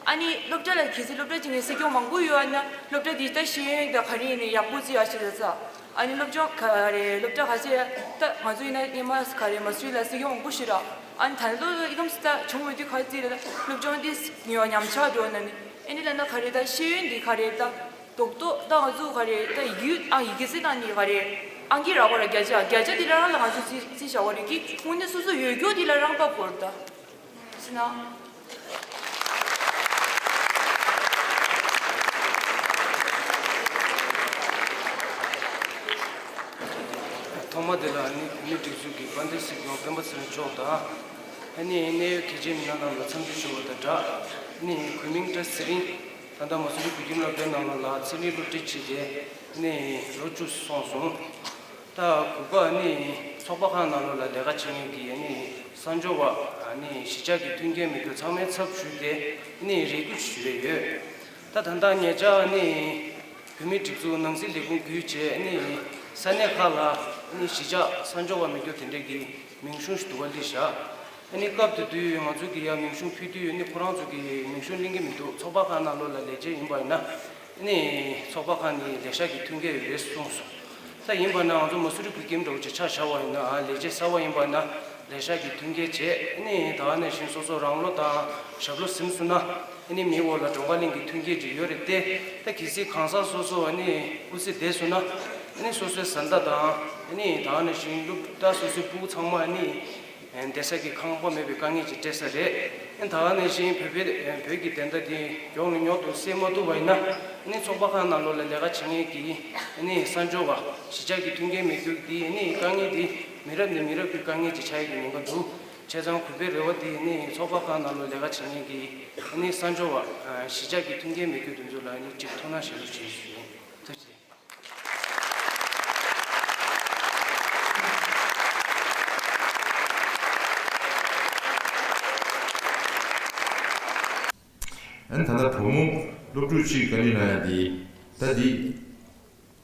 ཨ་ནི་སློབ་གྲྭ་ལ་གལ་སྲིད་སློབ་གྲྭ་གཅིག་ནས་སྲིད་སྐྱོང་མང་པོ་ཡོད་ན་སློབ་གྲྭ་དེ་ད་ཤེས་ཡོན་ད་ག་རེ་ཡིན་ནའི་ཡག་པོ་བརྩི་ཡ་ཞིག་ད་ས། ཨ་ནི་སློབ་སྦྱོང་ག་རེ་སློབ་གྲྭ་ཁ་ཤས་ད་ང་ཚོ་ཡིན་ན་སྔོན་མ་ག་རེ་མ་སུའི་ལ་སྲིད་སྐྱོང་མང་པོ་ཞིག་ར། ཨ་ནི་ད་ལོ་ཨི་ཀམ་སི་ད་བྱུང་མེད་དུས་ག་རེ་རྩིས་རེད་ད་སློབ་སྦྱོང་དེ་ཉམས་ཆག་འགྲོ་ན་ནི་ཨ་ནི་ལབ་ན་ག་རེ་ད་ཤེས་ཡོན་དེ་ག་རེ་ད། རྡོག་རྡོག་ད་ང་ཚོ་ག་རེ་ད་ཡིག་ཨ་ཡི་གེ་ཚད་དང་ནི་ག་རེ་ཨང་ཀི་རག་པ་ར་བརྒྱ་ཆ་བརྒྱ་ཆ་དེ་ལ་རང་ལ་ང་ཚོ་རྩིས་རྩིས་བྱ་བ་རེད་ཀི། དངོས་གནས་སོ་སོ་ཡོད་རྒྱུ་དེ་ལ་རང་པ་བོར་ད། ཤི་ན། ཐོག་མ་དེ་ལ་ནི་བོད་མིའི་སྒྲིག་འཛུགས་ཀྱི་དཔལ་ལྡན་སྲིད་སྐྱོང་སྤེན་པ་ཚེ་རིང་མཆོག་དང་། ཨ་ནི་གནད་ཡོད་གལ་ཆེའི་མི་སྣ་རྣམས་ལ་འཚམས་འདྲི་ཞུ་བ་དང་སྦྲགས། ཨ་ནི་གུས་མིང་བཀྲ་ཚེ་རིང་། ད་ལྟ་མ་སུ་རི་བོད་ཁྱིམ་སློབ་གྲྭའི་ནང་ལོགས་ལ་ཚེ་རིང་སློབ་ཁྲིད་བྱས་ཏེ་ནི་ལོ་བཅུ་སོང་སོང་། ད་དགུ་པ་ནི་ཚོགས་པ་ཁག་ནང་ལོགས་ལ་ལས་ཀ་བྱེད་མཁན་གྱི་ནི་གསར་འབྱོར་བ་ནི་གཞིས་ཆགས་ཀྱི་མཐུན་རྐྱེན་མེད་མཁན་ཚང་མའི་ཚབ་ཞུས་ཏེ་ནི་རེ་སྐུལ་ཞུ་རེ་ཡོད། ད་ད་ལྟ་ཉེ་ཆར་ནི་བོད་མིའི་སྒྲིག་འཛུགས་ནང་སྲིད་ལས་ཁུངས་བརྒྱུད་བྱས་ནི་ས་གནས་ཁག་ལ་ནི་གཞིས་ཆགས་གསར་འབྱོར་བ་མེད་མཁན་དེ་འདྲས་ཀྱི་མིང་གཞུང་ཞིག་འདུག་པ་སླེབས་བཞག་ཨ་ནི་སྐབས་དེ་དུས་ང་ཚོ་གི་ཡ་མིང་གཞུང་ཕུལ་དུས་ནི་ཁོ་རང་ཚོ་གི་མིང་གཞུང་ལེན་གྱི་མི་འདུག་ཚོགས་པ་ཁག་ནང་ལོགས་ལ་ལས་བྱེད་ཡིན་པ་ཡིན་ན་ནི་ཚོགས་པ་ཁག་ནི་ལས་ཤག་གི་མཐུན་རྐྱེན་ཡོད་རེད་གསུངས་སོང་། ད་ཡིན་པ་ན་ང་ཚོ་མ་སུ་རི་བོད་ཁྱིམ་འདྲ་བོ་ཅིག་ཆ་བཞག་པ་ཡིན་ན་ལས་བྱེད་གསར་པ་ཡིན་པ་ན་ལས་ཤག་གི་མཐུན་རྐྱེན་བྱས་ནི་ད་ག་ནང་བཞིན་སོ་སོ་རང་བློ་དང་ཞབས་བློ་ཟིན་སོང་ན་ནི་མིའི་འོག་ལ་གྲངས་ཀ་ལེན་གྱི་མཐུན་རྐྱེན་ཅིག་ཡོད་རེད་དེ། ད་གལ་སྲིད་གང་ཟག་སོ་སོ་ནི་སྐུ་ཚེ་འདས་སོང་ན་ནི་སོ་སོའི་བཟའ་ཟླ་དང་ནི་ད་ག་ནང་བཞིན་སློབ་ད་སོ་སོའི་སྤུ་གུ་ཚང་མ་ནི། བསྡད་ས་གི་ཁང་པ་མེད་པའི་དཀའ་ངལ་ཅིག་འཕྲད་ས་རེད། ད་ག་ནང་བཞིན་བོད་པའི་བོད་ཀྱི་བདེན་མཐའ་དེ་མགྱོགས་ནས་མགྱོགས་དུ་སེལ་མ་ཐུབ་པ་ཡིན་ན་ནི་ཚོགས་པ་ཁག་ནང་ལོགས་ལ་ལས་ཀ་བྱེད་མཁན་གྱི་ནི་གསར་འབྱོར་བ་གཞིས་ཆགས་ཀྱི་མཐུན་རྐྱེན་མེད་རྒྱུ་དེ་ནི་དཀའ་ངལ་དེ་མི་རབས་ནས་མི་རབས་ཀྱི་དཀའ་ངལ་ཅིག་ཆགས་ཡོད་ཀྱི་ཉེན་ཁ་འདུག་བྱས་ཙང་གུས་པའི་རེ་བ་དེ་ནི་ཚོགས་པ་ཁག་ནང་ལོགས་ལས་ཀ་བྱེད་མཁན་གྱི་ནི་གསར་འབྱོར་བ་གཞིས་ཆགས་ཀྱི་མཐུན་རྐྱེན་མེད་རྒྱུ་དེ་ཚོ་ལ་ནི་ཅིག་ཐུགས་སྣང་བཞེས་རོགས་ཞེས་ཞུ་ཡིན། ཐུགས་རྗེ་ཆེ། ཨ་ནི་ད་ལྟ་བུ་མོ་སློབ་ཕྲུག་གཅིག་བཀའ་འདྲི་གནང་ཡ་དེ་ད་འདི་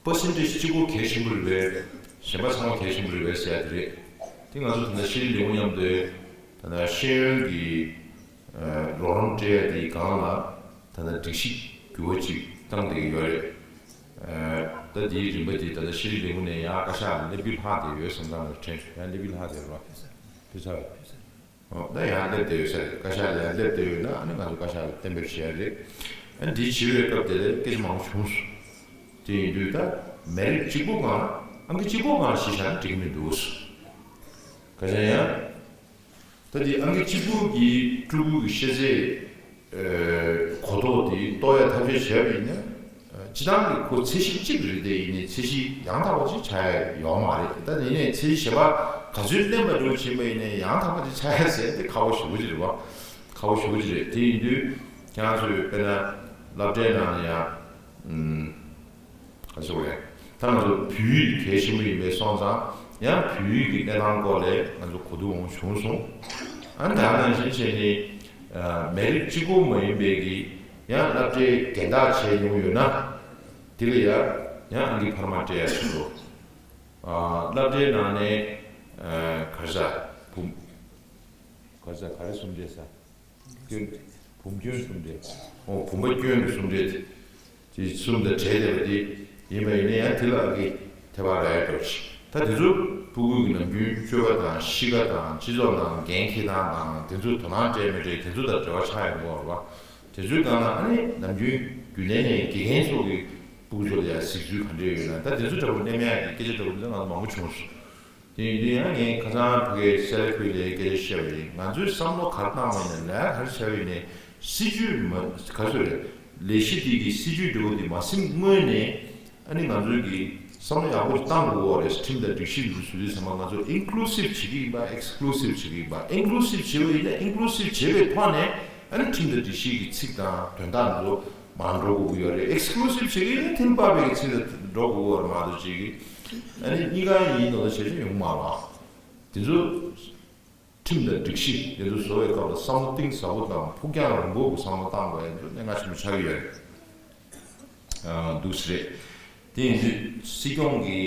པར་སེན་ཊེཇ་གཅིག་པོ་གལ་ཆེན་པོ་རེད་པས། གཞན་པ་ཚང་མ་གལ་ཆེན་པོ་རེད་པས་ཟེར་ཡ་དེ་རེད། དེ་ང་ཚོ་ད་ལྟ་ཤེས་རིག་ལས་ཁུངས་མཉམ་དུ་ད་ལྟ་ཤེས་ཡོན་གྱི་རོགས་རམ་སྤྲད་ཡ་དེའི་སྒང་ལ་ད་ལྟ་སྒྲིག་གཞི་འགྱུར་བ་ཅིག་བཏང་བསྡད་ཀྱི་ཡོད་རེད། ད་དེའི་རིམ་པ་དེ་ད་ལྟ་ཤེས་རིག་ལས་ཁུངས་ནས་ཡང་བཀའ་ཤག་ལ་སླེབས་རྒྱུ་ལྷག་བསྡད་ཡོད་བསམ་སྟངས་ལ་དྲན་སོང་། ཡང་སླེབས་རྒྱུ་ལྷག་བསྡད་རེད་བ། ཕུལ་ཚར་བས། ད་ཡང་སླེབས་བསྡད་ཡོད་ས་རེད། བཀའ་ཤག་ལ་ཡང་སླེབས་བསྡད་ཡོད་ན་ཨ་ནི་ང་ཚོ་བཀའ་ཤག་ལ་གཏན་འབེབས་བྱས་རེད། ཨ་ནི་འདི་བྱེད་པའི་སྐབས་དེ་ལ་སྐད་ཆ་མང་པོ་བྱུང་སོང་། དེ་ཡིན་དུས་ད་མི་རབས་གཅིག་པོ་སྒང་ཨང་ཀི་གཅིག་པོ་སྒང་གཞི་བཞག་ན་འགྲིག་གི་མི་འདུག་ཟེར། ག་ཅན་ཡང་། ད་འདི་ཨང་ཀི་གཅིག་པོ་གི་ཕྲུ་གུ་གི་ཤེས་ཚད་གོ་རྟོགས་དེ་རྟོགས་ཡ་ཐབས་ཤེས་བྱས་པ་ཡིན་ན། སྤྱི་བཏང་གི་ཁོ་ཚད་གཞི་གཅིག་རེད་དེ་ཡིན་ནའི་ཚད་གཞི་ཡང་དག་པ་ཅིག་ཆགས་ཡ་ཡོད་མ་རེད། ད་ཡིན་ནའི་ཚད་གཞི་གཞན་པ་ག་ཚོད་བརྟན་པ་འགྲོ་ཕྱིན་པ་ཡིན་ནའི་ཡང་དག་པ་ཅིག་ཆགས་ཡ་ཟེར་དེ་ཁག་པོ་ཞེ་པོ་ཅིག་རེད་བ། ཁག་པོ་ཞེ་པོ་ཅིག་རེད། དེ་ཡིན་དུས་ཁྱེད་རང་ཚོས་དཔེར་ན་སློབ་གྲྭའི་ནང་ལ་ཡང་། ཨུམ། ག་ཚོད་རེད། ད་ང་ཚོ་བོད་ཡིག་གལ་ཆེན་པོ་ཡིན་པའི་སོང་ཙང་ཡང་བོད་ཡིག་གི་གནས་སྟངས་སྐོར་ལས་ང་ཚོ་གོ་བསྡུར་འོང་བྱུང་སོང་། ཨ་ནི་ད་ནང་བཞིན་བྱས་ནས་མི་རིགས་གཅིག་པོ་མ་ཡིན་པའི་གི་ཡང་སློབ་གྲྭའི་རྒན་བདག་བྱས་མྱོང་ཡོད་ན་དེ་ལ་ཡང་ཡང་ཨང་ཀི་འཕར་མ་སྤྲད་ཡ་ཞིག་འགྲོ། སློབ་གྲྭའི་ནང་ནས་ག་རེ་ཟ་བུམ་ག་རེ་ཟ་ག་རེ་གསུམ་སྤྲད་ས། སྐྱོན། བུམ་སྐྱོན་གསུམ་སྤྲད། ཨོ་བུམ་པ་སྐྱོན་གྱི་གསུམ་སྤྲད། དེ་གསུམ་དང་བྲལ་བསྡད་པ་དེ་ཡིན་པ་ཡིན་ན་ཡང་དེ་ལ་ཨ་ཀི་ཐེ་བ་ར་ཡ་འགྲོ་ཆེ། ད་དེ་ཚོ་ཕྲུ་གུ་གི་ནམ་རྒྱུན་སྤྱོད་པ་དང་གཤིས་ཀ་དང་སྤྱི་ཚོགས་ནང་འགན་འཁྱེར་སྟངས་དང་དེ་ཚོ་དོ་སྣང་སྤྲད་མི་སྤྲད་དེ་ཚོ་དང་འབྲེལ་བ་ཆགས་ཡོང་གི་ཡོད་རེད་བ། དེ་ཚོའི་སྒང་ལ་ཨ་ནི་ནམ་རྒྱུན་རྒྱུན་ལྡན་ནས་དགེ་རྒན་ཚོ་གི་ཕྲུ་གུ་ཚོ་ལ་ཡང་གཟིགས་ཚུལ་ག་འདྲས་ཡོད་ན། ད་དེ་ཚོ་འདྲ་པོ་གླེང་ཡག་གི་སྐད་ཆ་འདྲ་པོ་འདི་ང་ཚོ་མང་པོ་བྱུང་སོང་། དེ་ཡིན་དུས་ཡང་ངས་ཁ་སང་ཕ་གིའི་སེ་ལ་ཁུལ་ལ་སྐད་ཆ་བཤད་པ་ཡིན། ང་ཚོས་བསམ་བློ་ག་རེ་བཏང་བ་ཡིན་ན་ལས་ཀ་ག་རེ་བྱས་པ་ཡིན་ནའི་སྲིད་ཇུས་མ་ག་ཚོད་རེད། ལས་གཞི་འདི་གི་སྲིད་ཇུས་འདྲ་པོ་འདི་མ་ཟིན་སྔོན་ནས་ཨ་ནི་ང་ཚོའི་གི་བསམ་བློ་ཡག་པོ་ཞིག་བཏང་དགོས་པ་རེད། ཁྲིམས་དང་སྒྲིག་གཞི་འདི་ཚོ་བཟོ་དུས་ཙམ་པ་ང་ཚོ་ཨིན་ཀུ་ལུ་སིབ་བྱེད་ཀྱི་ཡིན་པ་ཨེག་སི་ཀུ་ལུ་སིབ་བྱེད་ཀྱི་ཡིན་པ། ཨིན་ཀུ་ལུ་སིབ་བྱེད་པ་ཡིན་ན་ཨིན་ཀུ་ལུ་སིབ་བྱེད་པའི་ཐོག་ནས་ཨ་ནི་ཁྲིམས་དང་སྒྲིག་གཞི་གི་ཚིག་དང་དོན་དག་འདི་ཚོ་མར་འགྲོ་དགོས་ཀྱི་ཡོད་རེད། ཨེག་སི་ཀུ་ལུ་སིབ་བྱེད་ཀྱི་ཡིན་ན་ཐིམ་པ་བའི་གི་ཚིག་དང་འགྲོ་དགོས་ཀྱི་ཡོད་རེད་མ་གཏོགས་ཅིག་གི་ཨ་ནི་གཉིས་ཀ་ཡིན་ནོ་བྱེད་ཀྱི་ཡོང་མ་རེད། དེ་ཚོ་ཁྲིམས་དང་སྒྲིག་གཞི་དེ་ཚོ་བཟོ་བའི་སྐབས་ལ་བསམ་བློ་གཏིང་ཟབ་པོ་དང་ཕུགས་རྒྱང་རིང་པོ་གི་བསམ་བློ་བཏང་དགོས་ཡ་དེ་ཚོ་གནད་འགག་ཆེན་པོ་ཆགས་ཀྱི་ཡོད་རེད། ཨ་འདུག་སེ་རེད། དེ་ཡིན་དུས་སྲིད་སྐྱོང་གི་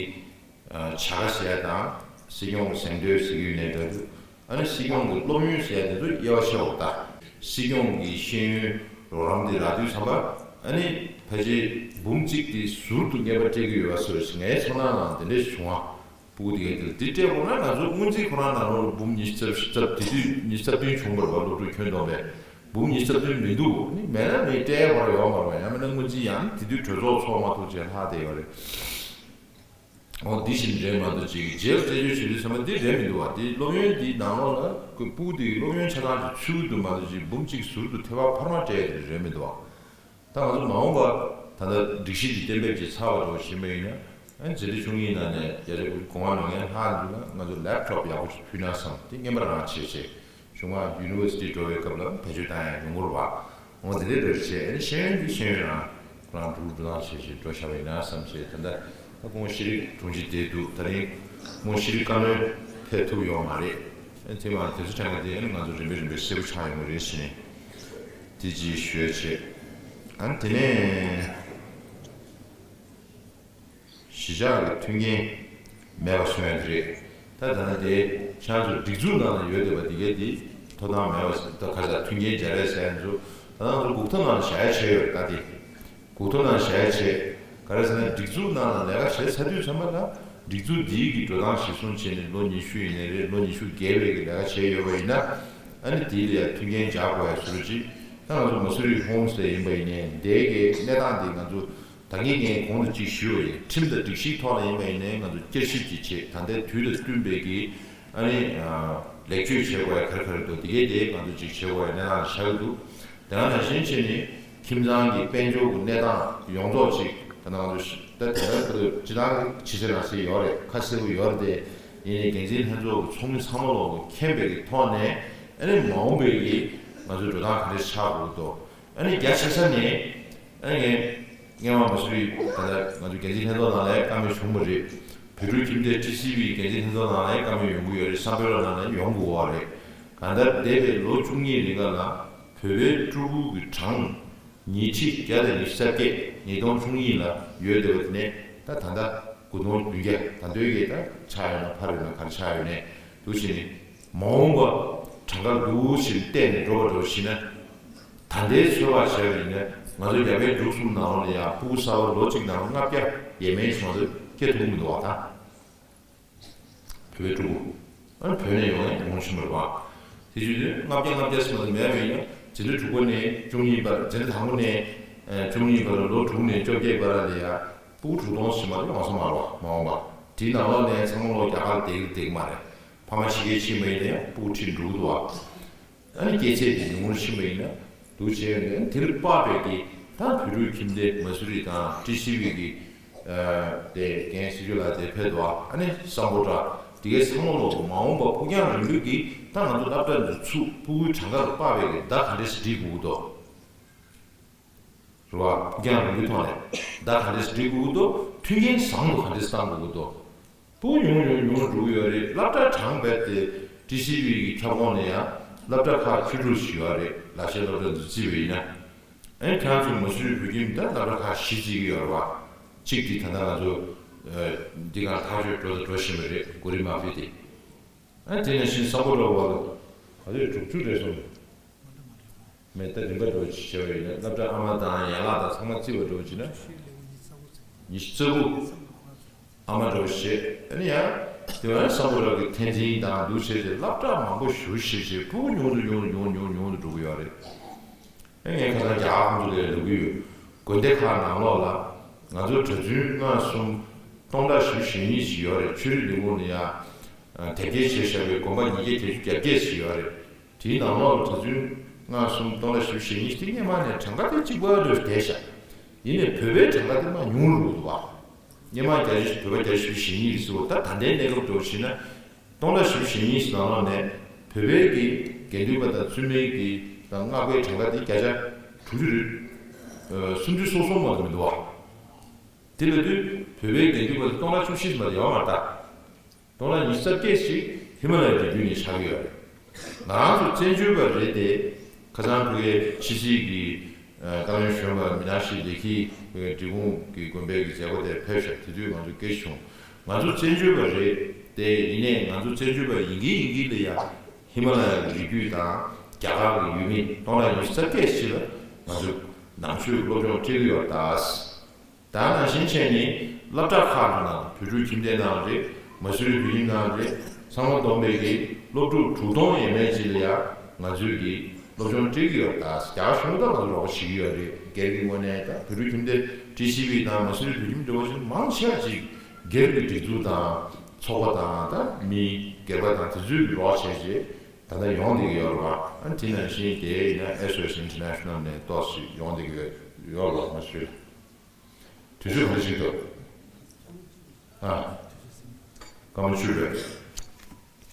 ཨ་བྱ་དགའ་ཟེར་ཡ་དང་སྲིད་སྐྱོང་གི་གཟེངས་བསྟོད་ཟེར་གྱི་ཡོད་ནའི་འདྲ་འདུག་ཨ་ནི་སྲིད་སྐྱོང་གི་སློབ་ཡོན་ཟེར་ཡ་དེ་ཚོ་དབྱེ་བ་ཕྱེ་བ་ད། སྲིད་སྐྱོང་གི་ཤེས་ཡོན་རོགས་རམ་དེ་རག་དུས་ཙམ་པ་ཨ་ནི་ཕལ་ཆེར་འབུམ་གཅིག་དེ་ཟུར་དུ་རྔན་པ་སྤྲད་ཀྱི་ཡོད་པ་བཟོ་ཞིག་ངའི་ཚོར་སྣང་ནང་དེ་འདྲས་བྱུང་བ། ཕྲུ་གུ་དེ་གས་དེ་ལ་དེ་སྤྲད་དགོས་ན་ང་ཚོ་སྔོན་རྩིས་ཁོ་རང་ནང་ལོགས་ལ་འབུམ་ཉི་ཤུ་རྩ་བཞི་རྩ་དེ་དུས་ཉི་ཤུ་རྩ་བདུན་བྱུང་བ་རེད་བ། སློབ་ཕྲུག་ཁྱོན་བསྡོམས་པས་འབུམ་ཉི་ཤུ་རྩ་བདུན་མི་འདུག་ནི་མེད་ན་མི་སྤྲད་ཡ་ཁོ་རང་ཡོད་མ་རེད་བ། ཡང་མིན་ན་སྔོན་རྩིས་ཡང་དེ་དུས་གྲོས་ཚོགས་ཚོགས་མ་ཐུབ་བྱས་ལྷག་བསྡད་ཡོད་རེད། འོ་འདི་བཞིན་རེད་མ་གཏོགས་ཅིག་རྗེས་ལ་རྩད་གཅོད་བྱེད་དུས་ཙམ་པ་འདི་རེད་མི་འདུག་བ། འདི་སློབ་ཡོན་འདི་ནང་ལོགས་ལ་ཁོས་ཕྲུ་གུ་དེ་གི་སློབ་ཡོན་ཆ་ཚང་ཅིག་ཚུལ་དུ་མ་གཏོགས་ཅིག་འབུམ་གཅིག་ཟུར་དུ་ཐེ་བ་འཕར་མ་སྤྲད་ཡ་དེ་རེད་མི་འདུག་བ། ད་ང་ཚོ་མ་འོངས་པ་ད་ལྟ་སྒྲིག་གཞི་འདི་གཏན་འབེབས་ཀྱི་ཚར་བ་འདྲ་བོ་ཞིག་ཡིན་པ་ཡིན་ན། ཨ་ནི་འཛིན་གྲྭ་བཅུ་གཉིས་ནང་ནས་རྒྱ་རིགས་གོང་མ་ནང་ཡང་ལྷག་འདུག་ན་ང་ཚོ་ལེབ་ཊོབ་ཡག་པོ་ཞིག་ཕུལ་ན་བསམ། དེ་རྔན་པ་རང་བྱེད་བྱེད་གཞུང་མང་ཡུ་ནི་ཝར་སི་ཊི་འགྲོ་བའི་སྐབས་ལ་བེད་སྤྱོད་བཏང་ཡང་ཡོང་གི་རེད་བ། འོ་དེ་འདྲའི་འདྲ་བྱས། ཨ་ནི་ཤེས་ཡོན་འདི་ཤེས་ཡོན་རང་ཁོ་རང་འགྲོ་འགྲོ་སྟངས་བྱེད་བྱེད་འགྲོ་བཞག་པ་ཡིན་ན་བསམ་བྱས། ད་ལྟ་ད་ཁོང་ཤེས་རིག་དྲུང་ཆེ་བསྡད་འདུག་ད་རིང་ཁོང་ཤེས་རིག་བཀའ་བློན་ཕེབས་ཐུབ་ཡོད་མ་རེད། ཨ་ནི་དེ་མ་དེ་ཚོ་དྲན་པ་དེ་ཨ་ནི་ང་ཚོ་རིམ་པས་རིམ་པས་གསལ་པོ་ཆགས་ཡོང་གི་རེད་ཟེར་ནས། དེ་ཅིག་ཞུ་ཡ་བྱས། ཨ་ནི་དེ་ནས་གཞིས་ཆགས་ཀྱི་མཐུན་རྐྱེན་མེད་པ་གསུང་ཡ་དེ་རེད། ད་ད་ནི་དེ་ཁྱེད་རང་ཚོ་སྒྲིག་འཛུགས་ནང་ལ་ཡོད་བསྡད་པ་དེ་གས་དེ་ཐོབ་ཐང་མེད་པ། ད་ག་ས་མཐུན་རྐྱེན་སྦྱར་ཡ་ཟེར་ཡ་ཚོ་ད་ང་ཚོ་སྒུག་ཐབས་ནང་ལ་བཞག་ཡ་བྱས་ཡོད་རེད། ད་དེ་སྒུག་ཐབས་ནང་བཞག་ཡ་བྱས། ག་རེ་ཟེར་ན་སྒྲིག་འཛུགས་ནང་ལ་ལས་ཀ་བྱས་ཚར་དུས་ཙམ་པ་ལ་སྒྲིག་འཛུགས་འདིའི་གི་འགྲོ་སྟངས་གཞིར་བཟུང་བྱས་ནས་ལོ་ཉི་ཤུ་ཡིན་ནའི་རེད། ལོ་ཉི་ཤུ་བརྒལ་བའི་གི་ལས་ཀ་བྱས་ཡོད་པ་ཡིན་ན། ཨ་ནི་དེ་ལ་ཡང་མཐུན་རྐྱེན་སྦྱར་དགོས་ཡ་བཟོ་འདྲ་ཅིག་ད་ང་ཚོ་མ་སུ་རི་ཧོམ་སྟེ་ཡིན་པ་ཡིན་ནའི་དེའི་གི་གནས་སྟངས་དེ་ང་ཚོ་ད་གིན་ངས་གོང་དུ་ཅིག་ཞུས་པ་ཡིན། ཁྲིམས་དང་སྒྲིག་གཞིའི་ཐོག་ལ་ཡིན་པ་ཡིན་ནའི་ང་ཚོ་བསྐྱར་ཞིབ་ཅིག་བྱེད། ད་ལྟའི་དུས་དང་བསྟུན་པའི་གི་ཨ་ནི་ལེགས་བཅོས་བྱེད་དགོས་ཡ་ག་རེ་ག་རེ་འདུག་དེ་གའི་དེ་ང་ཚོ་ཅིག་བྱེད་དགོས་ཡ་གནས་སྟངས་ཆགས་ཀྱི་འདུག་དེ་ག་ནང་བཞིན་བྱས་ནས་ཁྱིམ་ཚང་གི་དཔལ་འབྱོར་གྱི་གནས་སྟངས་ཡོངས་རྫོགས་ཅིག་ད་ང་ཚོ་ད་དེ་ལྟར་ཁོ་ཚོ་སྤྱི་བཏང་ཕྱི་གསལ་ནང་གསལ་ཡོད་རེད། ཁ་གསལ་པོ་ཡོད་རེད། དེ་ཡིན་ནའི་འགན་འཛིན་ལྷན་ཚོགས་ཀྱི་ཚོགས་མི་ཚང་མ་ལོག་གི་མཁྱེན་པའི་གི་ཐོག་ནས་ཨ་ནི་མ་འོངས་པའི་གི་ང་ཚོའི་འགྲོ་སྟངས་ག་འདྲ་ཆགས་དགོས་འདུག་ཨ་ནི་རྒྱ་ཆེ་ས་ནས་ཨ་ནི་ངས་སྔོན་མ་མ་སུ་རི་ད་ལྟ་ང་ཚོ་འགན་འཛིན་ལྷན་ཚོགས་ནང་ལ་བཀའ་མོལ་བྱུང་བ་རེད། བོད་ཕྲུག་ཁྱིམ་སྡེ་ཊི་སི་ཝི་འགན་འཛིན་ལྷན་ཚོགས་ནང་ལ་བཀའ་མོལ་ཡོང་གི་ཡོད་རེད། བསམ་འཕེལ་ལགས་ནང་ལ་ཡོང་དགོས་པ་རེད། གང་ལྟར་འདས་པའི་ལོ་བཅུ་གཉིས་རིང་ག་ལ་བོད་པའི་ཕྲུ་གུ་གི་གྲངས་ཉིས་ཁྲི་བརྒྱ་དང་ཉི་ཤུ་རྩ་བརྒྱད། ཉིས་སྟོང་བཅུ་གཉིས་ལ་ཡོད་བསྡད་པ་དེ་ནས་ད་ད་ལྟ་དགུ་སྟོང་བདུན་བརྒྱ། ད་ལྟའི་གི་ད་ཆག་ཡོད་ན་འཕར་ཡོད་ན་ག་རེ་ཆག་ཡོད་ནས་འདུག་བྱས་ནས་མ་འོངས་པ་གྲངས་ཀ་འདུག་ཞིག་བལྟས་ནས་འགྲོ་བ་འགྲོ་བཞིན་ན། ད་ལྟའི་ཚོད་དཔག་བྱས་པ་ཡིན་ན་ང་ཚོ་རྒྱ་བལ་འབྲུག་གསུམ་ནང་ལོགས་ལ་ཡང་ཕྲུ་གུ་གསར་པ་ལོ་གཅིག་ནང་ལ་ལྔ་བརྒྱ་ཡས་མས་ཤིག་ང་ཚོ་སྐྱེ་ཐུབ་ཀྱི་མི་འདུག་བ་ད། བོད་པའི་ཕྲུ་གུ། ཨ་ནི་བོད་ནས་ཡོང་ཡང་ཡོང་ཤེས་མ་རེད་བ། དེ་བྱེད་དུས་ལྔ་བརྒྱ་ལྔ་བརྒྱ་ཟེར་བ་དེ་མེད་པ་ཡིན་ན་འཛིན་གྲྭ་དྲུག་པ་ནས་བཅུ་གཉིས་བར། འཛིན་གྲྭ་དང་པོ་ནས་ཨ་བཅུ་གཉིས་བར། ལོ་དྲུག་ནས་བཅོ་བརྒྱད་བར་ལ་ཡ་ཕྲུ་གུ་དྲུག་སྟོང་ཞིག་མ་གཏོགས་ཡོང་ས་མ་རེད་བ། མ་འོངས་པ་དེའི་ནང་ལོགས་ནས་ཚང་མ་ལོག་རྒྱ་གར་བསྡད་ཀྱི་བསྡད་ཀྱི་མ་རེད། ཕ་མ་ཕྱི་རྒྱལ་ཕྱིན་པ་ཡིན་ན་ཡང་ཕྲུ་གུ་ཁྲིད་འགྲོ་གི་འདུག་བ། ཨ་ནི་སྐྱེས་ཚད་དེ་ཉུང་ངུར་ཕྱིན་པ་ཡིན་ན་འདུག་བྱས་ཡོང་དུས་དེ་ལ་དཔག་པའི་གི་ད་བོད་ཕྲུག་ཁྱིམ་སྡེ་མ་སུ་རི་དང་ཊི་སི་ཝི་གི་ཨ་དེ་རྒན་སྲི་ཇུ་ལགས་དེ་ཕེབས་འདུག་ཨ་ནི་སམ་བྷོ་ཊ་དེ་གའི་ཚང་མ་ལོག་མ་འོངས་པ་ཕུགས་རྒྱང་རིང་པོའི་གི་ད་ང་ཚོ་སློབ་གྲྭ་འདི་ཚུགས་ཕྲུ་གུའི་གྲངས་ཀ་ལ་དཔག་པའི་གི་ཟླ་ག་འདྲས་སེ་སྒྲིག་དགོས་ཀྱི་འདུག་རེད་བ། ཕུགས་རྒྱང་རིང་པོའི་ཐོག་ནས་ཟླ་ག་འདྲས་སེ་སྒྲིག་དགོས་ཀྱི་འདུག་མཐུན་རྐྱེན་བཟང་དུ་ག་འདྲས་སེ་བཏང་དགོས་ཀྱི་འདུག་ཕྲུ་གུ་ཉུང་ཉུང་ཉུང་རུ་འགྲོ་གི་ཡོད་རེད། སློབ་གྲྭ་གྲངས་རྦད་དེ་ཊི་སི་ཝི་གི་ཁྱབ་ཁོངས་ནས་ཡང་སློབ་གྲྭ་ཁག་བཅུ་དྲུག་ཞིག་ཡོད་རེད། ལག་ཤེས་སློབ་གྲྭ་འདི་བརྩིས་པ་ཡིན་ན། ཨ་ནི་ཁྱེད་རང་ཚོ་མ་སུ་རི་བོད་ཁྱིམ་ད་སློབ་གྲྭ་ཁག་བཞི་བརྩི་གི་ཡོད་རེད་བ། གཅིག་དེ་ད་ལྟ་ང་ཚོ་འདི་ག་ཐག་གཅོད་འགྲོ་དང་འགྲོ་བཞིན་པ་རེད། གོ་རིམ་མ་ཕེབས་ཏེ། ཨ་ནི་དེ་ནང་བཞིན་སམ་བྷོ་ཊ་བར་ག་ཚོད་དྲུག་ཅུ་རེད་སོང་། མེད་ད་རིམ་པ་འགྲོ་ཅིག་བྱས་པ་ཡིན་ན་སློབ་གྲྭ་ཨ་མ་དང་ཡན་ལག་དང་ཚང་མ་བརྩི་བ་འགྲོ་ཅིག་ན། ཉི་ཤུ་རྩ་དགུ། ཨ་མ་འགྲོ་བྱས་ཨ་ནི་ཡང་དེ་བ་སམ་བྷོ་ཊ་གི་འཐད་འཛིན་དང་འདུག་བྱས་ཏེ་སློབ་གྲྭ་མང་པོ་ཞུ་བྱས་བྱས་ཕྲུ་གུ་ཉུང་དུ་ཉུང་དུ་ཉུང་དུ་ཉུང་དུ་ཉུང་དུ་འགྲོ་གི་ཡོད་རེད། ཨེ་ངས་ཁ་སང་རྒྱ་གར་ཁོང་ཚོ་ལ་ལབ་ཀྱི་ཡོད། དགོན་སྡེ་ཁག་ནང་ལོགས་ལ་ང་ཚོ་གྲྭ་བཙུན་ལྔ་གསུམ་སྟོང་ཕྲག་བཞི་བཅུ་ཞེ་གཉིས་ཤིག་ཡོད་རེད། ཆོས་རིག་ལས་ཁུངས་ལ་ཡང་དེབ་སྐྱེལ་བྱས་བཞག་པའི་དགོན་པ་ཉིས་བརྒྱ་བརྒྱད་ཅུ་གྱ་བརྒྱད་ཅིག་ཡོད་རེད། དེའི་ནང་ལོགས་ལ་གྲྭ་བཙུན་ལྔ་གསུམ་སྟོང་ཕྲག་བཞི་བཅུ་ཞེ་གཉིས་དེ་སྔོན་མ་ནས་གྲངས་ཀ་དེ་གཅིག་པ་རེད་བསྡད་བཞག་ཡིན་ནའི་བོད་པའི་གྲངས་ཀ་དེ་མར་ཉུང་རུ་འགྲོ་གི་འདུག་བ། སྔོན་མ་བརྒྱ་ཆ་བོད་པ་བརྒྱ་ཆ་བཞི་བཅུ་ཞེ་གཉིས་རེད་ཟེར་བ་ད་ད་ལྟའི་གནས་སྐབས་འགྲོ་བཞིན་ན། སྟོང་ཕྲག་བཞི་བཅུ་ཞེ་གཉིས་ནང་ལོགས་ནས་བོད་པའི་གི་དགེ་འདུན་པ་དང་བཙུན་མའི་གི་དང་སྔགས་པའི་གྲངས་ཀ་དེ་བརྒྱ་ཆ་དྲུག་ཅུ་རེད། ཨ་སུམ་ཅུ་སོ་སོ་མ་གཏོགས་མི་འདུག་བ། དེ་ལབ་དུས་བོད་པའི་དགེ་འདུན་པ་དེ་སྟོང་ཕྲག་བཅུ་བཞི་ཙམ་ཡོད་མ་རེད་ད། སྟོང་ཕྲག་ཉི་ཤུ་རྩ་བརྒྱད་ཅིག་ཧི་མ་ལ་ཡའི་རི་རྒྱུད་ནས་ཆགས་ཀྱི་ཡོད་རེད། ང་རང་ཚོ་བཙན་བྱོལ་བ་རེད་དེ། ཁ་སང་ཕ་གིའི་ཕྱི་སྲིད་ཀྱི་ཨ་བཀའ་བློན་གཞོན་པ་མི་ནང་བཞིན་ལས་འཁྱུར་འབྲི་གུང་གི་དགོན་པའི་གི་མཛད་སྒོ་དེར་ཕེབས་ཤག་དེ་དུས་ང་ཚོ་སྐད་ཆ་བྱུང་། ང་ཚོ་བཙན་བྱོལ་བ་རེད་དེ། ཡིན་ནའི་ང་ཚོ་བཙན་བྱོལ་བ་ཡིན་གྱིན་ཡིན་གྱིན་ལ་ཡང་ཧི་མ་ལ་ཡའི་རི་རྒྱུད་དང་རྒྱ་གར་གྱི་ཡུལ་མི་སྟོང་ཕྲག་ཉི་ཤུ་རྩ་བརྒྱད་ཅིག་ལ་ང་ཚོས་ནང་ཆོས་སློབ་སྦྱོང་སྤྲད་ཀྱི་ཡོད་ད། ད་ནང་བཞིན་བྱས་ནས་སློབ་གྲྭ་ཁག་གི་ནང་བོད་ཕྲུག་ཁྱིམ་སྡེ་ནང་རེད། མ་སུ་རི་བོད་ཁྱིམ་ནང་རེད། ཚང་མ་བསྡོམས་པས་ཀྱི་སློབ་ཕྲུག་དྲུག་སྟོང་ཡས་མས་ཅིག་ལ་ཡང་ང་ཚོས་ཀྱི་སློབ་སྦྱོང་སྤྲད་ཀྱི་ཡོད་རེད། ད་རྒྱ་གར་གཞུང་ད་ང་ཚོ་རོགས་པ་བྱེད་ཀྱི་ཡོད་རེད། སྒེར་གྱི་ངོས་ནས་ད་བོད་ཕྲུག་ཁྱིམ་སྡེ་ཊི་སི་ཝི་དང་མ་སུ་རི་བོད་ཁྱིམ་འབྲེལ་བ་ཅན་མང་ཆེ་བ་ཅིག་སྒེར་གྱི་སྒྲིག་འཛུགས་དང་ཚོགས་པ་དང་ད་མི་སྒེར་པ་དང་དེ་ཚོས་རོགས་བྱས་རྗེས་ད་ལྟ་ཡོང་བསྡད་ཀྱི་ཡོད་རེད་བ། ཨ་དེ་ནང་བཞིན་དེ་ཡིན་ན་ཨེས་ཨོ་ཨེས་ཨིན་ཊར་ནེ་ཤ་ནལ་ནས་ཏོག་ཙམ་ཡོང་བསྡད་ཀྱི་ཡོད་ཡོད་རེད་བ། མ་སུ་རི་ལ། དུས་ཚོད་ག་ཚོད་ཞིག་འདུག་ཨ། སྐར་མ་བཅུ་རེད།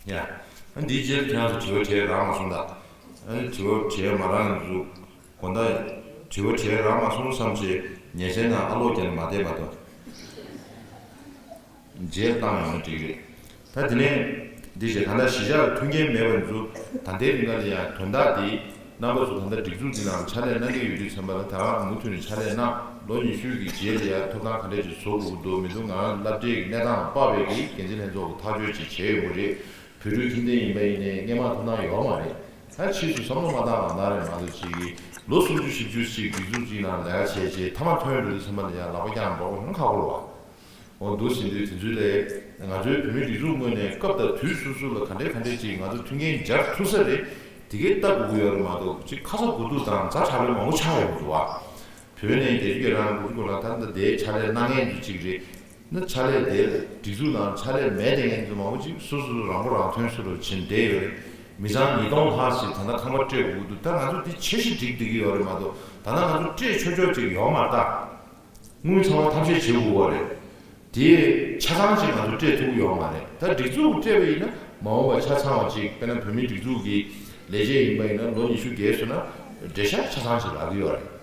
ཡ། ཨ་འདིའི་རྗེས་ལ་ཁྱེད་རང་ཚོ་དྲི་བ་དྲིས་རག་མ་སོང་ད། ཨ་ནི་དྲི་བ་དྲིས་མ་རག་ཡིན་ཚུལ། དགོང་དག་དྲི་བ་དྲིས་རག་མ་སོང་བསམ་བྱས་ཉལ་ཆས་ནང་ཨ་ལོག་བརྒྱབ་ནས་མ་བསྡད་མ་གཏོགས། རྗེས་བཏང་ཡོང་ན་འགྲིག་རེད། ད་དེ་ནས་འདི་བྱས་ད་ལྟ་གཞིས་ཆགས་ལ་མཐུན་རྐྱེན་མེད་པ་ཡིན་ཚུལ། ད་ལྟའི་རིང་ལ་ཡང་དོན་དག་འདི་རྣམ་པ་ཚོ་ད་ལྟ་སྒྲིག་འཛུགས་འདི་ནང་ཕྱག་ལས་གནང་གི་ཡོད་དུས་ཙམ་པ་ལ་ད་ག་མུ་མཐུད་ནས་ཕྱག་ལས་གནང་། ལོ་ཉི་ཤུ་གི་རྗེས་ལ་ཡང་ཐོབ་ཐང་ག་འདྲས་ཅིག་བཟོ་དགོས་ཀྱི་འདུག་མི་འདུག་ང་རང་སློབ་གྲྭའི་གནས་སྟངས་ལ་དཔག་པའི་གི་འགན་འཛིན་ལྷན་ཚོགས་ཀྱི་ཐག་གཅོད་ཅིག་བྱས་ཡོང་གི་རེད། བོད་ཕྲུག་ཁྱིམ་སྡེ་ཡིན་པ་ཡིན་ནའི་སྔོན་མ་ཐོབ་ཐང་ཡོད་མ་རེད། ད་ཕྱིས་སུ་བསམ་བློ་མ་བཏང་རང་བཏང་རེད་མ་གཏོགས་ཅིག་གིས་ལོ་སུམ་ཅུ་བཞི་བཅུ་ཅིག་སྒྲིག་འཛུགས་གཅིག་ནང་ལས་ཀ་བྱས་རྗེས་མཐའ་མ་ཐོན་འགྲོ་དུས་ཙམ་པ་ལ་ཡང་ལག་པ་བརྐྱངས་འགྲོ་དགོས་ཡོང་ཁག་པོ་རེད་བ། འོ་འདུག་ཟིན་དུས་དེ་ཚོའི་ལས་ང་ཚོའི་བོད་མིའི་སྒྲིག་འཛུགས་ངོས་ནས་སྐབས་དང་དུས་སོ་སོ་ལ་ག་འདྲས་ག་འདྲས་ཅིག་ང་ཚོ་མཐུན་རྐྱེན་སྦྱར་ཐུབ་ས་རེད། དེ་གའི་ལྟ་དགོས་ཀྱི་ཡོད་རེད་མ་གཏོགས་ཅིག་ཁ་ཚ་དགོས་གཏུགས་དང་ཛ་དྲག་པོའི་མང་པོ་ཆགས་ཡོང་གི་འདུག་བ། བོད་ནས་རྒྱལ་གཅེས་རང་དབང་སྒྲུབ་ཀྱི་ལ་ད་ལྟ་དེའི་ཕྱག་ལས་གནང་མཁན་ཚོ་གཅིག་རེད། ན་ཕྱག་ལས་དེ་སྒྲིག་འཛུགས་ནང་ཕྱག་ལས་མེད་བསྡད་མཁན་ཚོ་མང་པོ་ཅིག་སོ་སོ་སོ་རང་མགོ་རང་ཐོན་སུ་རུ་ཕྱིན་བསྡད་ཡོད་རེད། མི་ཚང་ཉིས་སྟོང་ལྷག་ཅིག་ད་ལྟ་ཁང་པ་སྤྲད་དགོས་ཀྱི་འདུག་ད་ང་ཚོ་འདི་ཆེ་ཤོས་སྒྲིག་བསྡད་ཀྱི་ཡོད་རེད་མ་གཏོགས་ད་ལྟ་ང་ཚོ་སྤྲད་ཆོག་ཆོག་ཅིག་ཡོད་མ་རེད་ད། དངུལ་ཚང་མ་ཐབས་ཤེས་བྱེད་དགོས་པ་རེད། དེ་ཆ་ཚང་ཅིག་ང་ཚོ་སྤྲད་ཐུབ་ཀྱི་ཡོད་མ་རེད། ད་སྒྲིག་འཛུགས་སྤྲད་པ་ཡིན་ན་མ་འོངས་པ་ཆ་ཚང་བ་ཅིག་དཔེར་ན་བོད་མིའི་སྒྲིག་འཛུགས་ཀྱི་ལས་བྱེད་ཡིན་པ་ཡིན་ན་ལོ་ཉི་ཤུ་བརྒལ་སོང་ན་འབྲེལ་ཤག་ཆ་ཚང་ཅིག་ལབ་ཀྱི་ཡོད་རེད།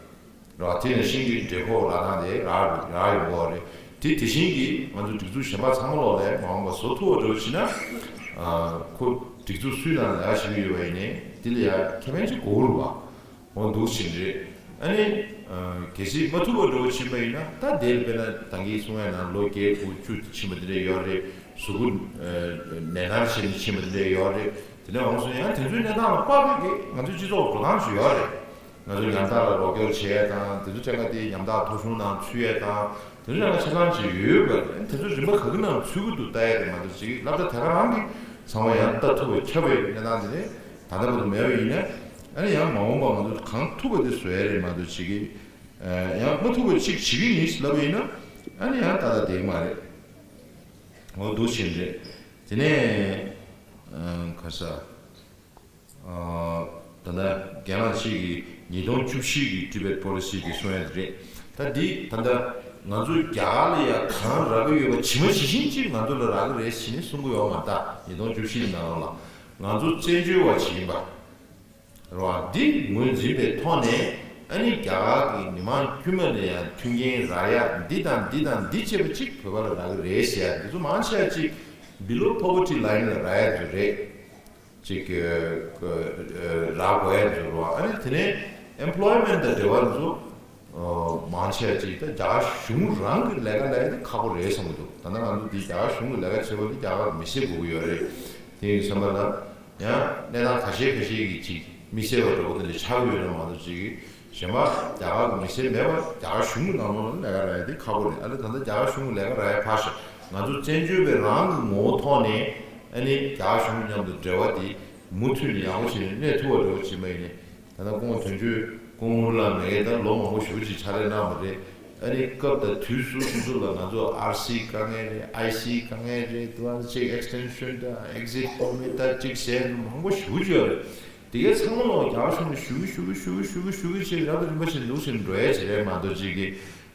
ར་དེ་ནས་ཤིང་གི་འབྲས་ཁོག་ལ་དང་དེ་ར་ར་ཡོང་གི་རེད། དེ་དེ་བཞིན་གྱི་ང་ཚོ་སྒྲིག་འཛུགས་གཞན་པ་ཚང་མ་ལོག་ལས་མ་འོངས་པ་བཟོ་ཐུབ་པ་འགྲོ་ཕྱིན་ན། ཁོ་སྒྲིག་འཛུགས་སུའི་ནང་ལས་ཀ་བྱེད་ཀྱི་ཡོད་པ་ཡིན་ནའི་དེ་ལ་ཡ་ཁེ་ཕན་ཅིག་དགོས་རུ་བ། འོ་འདུག་ཕྱིན་རེད། ཨ་ནི། གལ་སྲིད་མ་ཐུབ་པ་འགྲོ་ཕྱིན་པ་ཡིན་ན་ད་དེར་དཔེར་ན་ད་གིན་གསུང་ཡ་ནང་ལོ་བརྒྱད་དགུ་བཅུ་ཕྱིན་པ་དེ་འདྲ་ཡོད་རེད། གཟུགས་པོ་ནད་མནར་བྱས་ནས་ཕྱིན་པ་དེ་འདྲ་ཡོད་རེད། དེ་ནས་འོང་སོང་ཡང་དེ་ཚོའི་གནས་སྟངས་ལ་དཔག་པའི་གི་ང་ཚོའི་སྤྱི་ཚོགས་འགྲོ་སྟངས་ཤིག་ཡོད་རེད། ང་ཚོ་ཉམ་ཐག་ལ་རོགས་སྐྱོར་བྱེད་ཡས་དང་དེ་ཚོ་ཕྲན་ཁ་དེ་ཉམ་ཐག་ཐོ་གཞུང་ནང་ཚུད་ཡས་དང་དེ་ཚོ་ཡང་ཆ་ཚང་ཅིག་ཡོད་པ་རེད། དེ་ཚོ་རིམ་པ་ག་གི་ནང་ཚུད་ཀྱི་འདུག་ལྟ་ཡས་རེད་མ་གཏོགས་ཅིག་སློབ་གྲྭ་དེ་ག་རང་གི་ཚང་མ་ཡང་ལྟ་ཐུབ་པ་ཁྱབ་པའི་གནས་སྟངས་དེ་རེད། ད་ལྟ་བར་དུ་མེད་པ་ཡིན་ན་ཨ་ནི་ཡང་མ་འོངས་པ་ང་ཚོ་གང་ཐུབ་པ་དེ་བཟོ་ཡས་རེད་མ་གཏོགས་ཅིག་གི་ཡང་མ་ཐུབ་པ་ཅིག་བྱེད་ཀྱི་ཡིན་ལབ་པ་ཡིན་ན་ཨ་ནི་ཡང་ཏག་ཏག་བསྡད་ཀྱི་མ་རེད། འོ་འདུག་ཕྱིན་རེད། དེ་ནས་ག་ས། ད་ལྟ་རྒན་ལགས་གཅིག་གིས་ཉིས་སྟོང་བཅུ་བཞི་གི་Tibet Policy གི་གསུང་ཡ་དེ་རེད། ད་འདི་ད་ལྟ་ང་ཚོ་རྒྱ་གར་ལ་ཡ་གང་རག་གི་ཡོད་པ་ཇི་མ་ཇི་བཞིན་ཅིག་ང་ཚོ་ལ་རག་གི་རེད་ཟེར་ནས་གསུང་གི་ཡོད་མ་རེད། ད་ཉིས་སྟོང་བཅུ་བཞི་ནང་ལ་ང་ཚོ་བཙན་བྱོལ་བ་ཞིག་ཡིན་པ་རེད་བ། འདི་ངོས་འཛིན་པའི་ཐོག་ནས་ཨ་ནི་རྒྱ་གར་གྱི་མི་མང་དཀྱུས་མ་ལ་ཡང་མཐུན་རྐྱེན་རག་ཡ་འདི་དང་འདི་དང་འདི་བྱས་པ་ཅིག་བོད་པ་ལ་རག་གི་རེད་ཟེར་ཡ་འདི་ཚོ་མང་ཆེ་བ་ཅིག་below poverty line ལ་རག་ཡ་ཚོ་རེད། ཅིག་གི་རག་དགོས་ཡ་འཛུལ་བ་ཨ་ནི་དེ་ནས་employment དང་འབྲེལ་བ་ཚོ་མང་ཆེ་ཅིག་ད་རྒྱ་གཞུང་རང་གི་ལས་ཀ་ལས་ཀ་དེ་ཁག་པོ་རེད་བསམ་གྱི་འདུག་ད་ལྟ་ང་ཚོ་འདི་རྒྱ་གཞུང་གི་ལས་ཀ་བྱེད་པ་དེ་རྒྱ་གར་མི་བྱེད་དགོས་ཀྱི་ཡོད་རེད། དེ་ཡིན་བསམ་པ་ལ་ཡང་གནས་སྟངས་ཁ་ཤས་ཁ་ཤས་ཀྱི་ཅིག་ མི་སེར་བ་འདྲ་པོ་དེ་འདྲ་ཆགས་ཀྱི་ཡོད་ན་མ་གཏོགས་ཅིག་གཞན་པ་རྒྱ་གར་གྱི་མི་སེར་མེད་པ་རྒྱ་གར་གཞུང་གི་ནང་ལོགས་ལ་ལས་ཀ་རག་ཡ་དེ་ཁག་པོ་རེད། ཨ་ལེ་ད་ལྟ་རྒྱ་གར་གཞུང་གི་ལས་ཀ་རག་ཡ་ཕར་བཞག་ང་ཚོ་བཙན་བྱོལ་བའི་རང་གི་ངོ་བོ་ཐོག་ནས་ཨ་ནི་རྒྱ་གར་གཞུང་མཉམ་དུ་འབྲེལ་བ་དེ་མུ་མཐུད་ནས་ཡག་པོ་བྱས་ནས་གནས་ཐུབ་པ་འདྲ་པོ་བྱེད་མ་ཡིན་ནས། ད་ལྟ་སྐུ་ངོ་དོན་གཅོད་སྐུ་ངོ་ལགས་མེད་མཁན་ད་ལོ་མང་པོ་ཞེ་པོ་ཅིག་ཕྱག་ལས་གནང་བ་རེད། ཨ་ནི་སྐབས་དང་དུས་སོ་སོ་སོ་ལ་ང་ཚོ་ཨར་སི་དཀའ་ངལ་རེད། ཨའི་སི་དཀའ་ངལ་རེད། དུ་བ་ཅིག་ཨེག་སི་ཊེན་ཤན་དང་ཨེག་ཟིཊ་པར་མིཊ་དང་ཅིག་ཟེར་མང་པོ་ཞེ་པོ་ཅིག་ཡོད་རེད། དེ་གའི་ཚང་མ་ལོག་རྒྱ་གར་གཞུང་ལ་ཞུ་གི་ཞུ་གི་ཞུ་གི་ཞུ་གི་ཞུ་གི་ཞེས་རབ་ཏུ་རིམ་པ་ཞིག་འདུག་ཟེར་འགྲོ་ཡ་ཅིག་རེད་མ་གཏོགས་ཅིག་གི་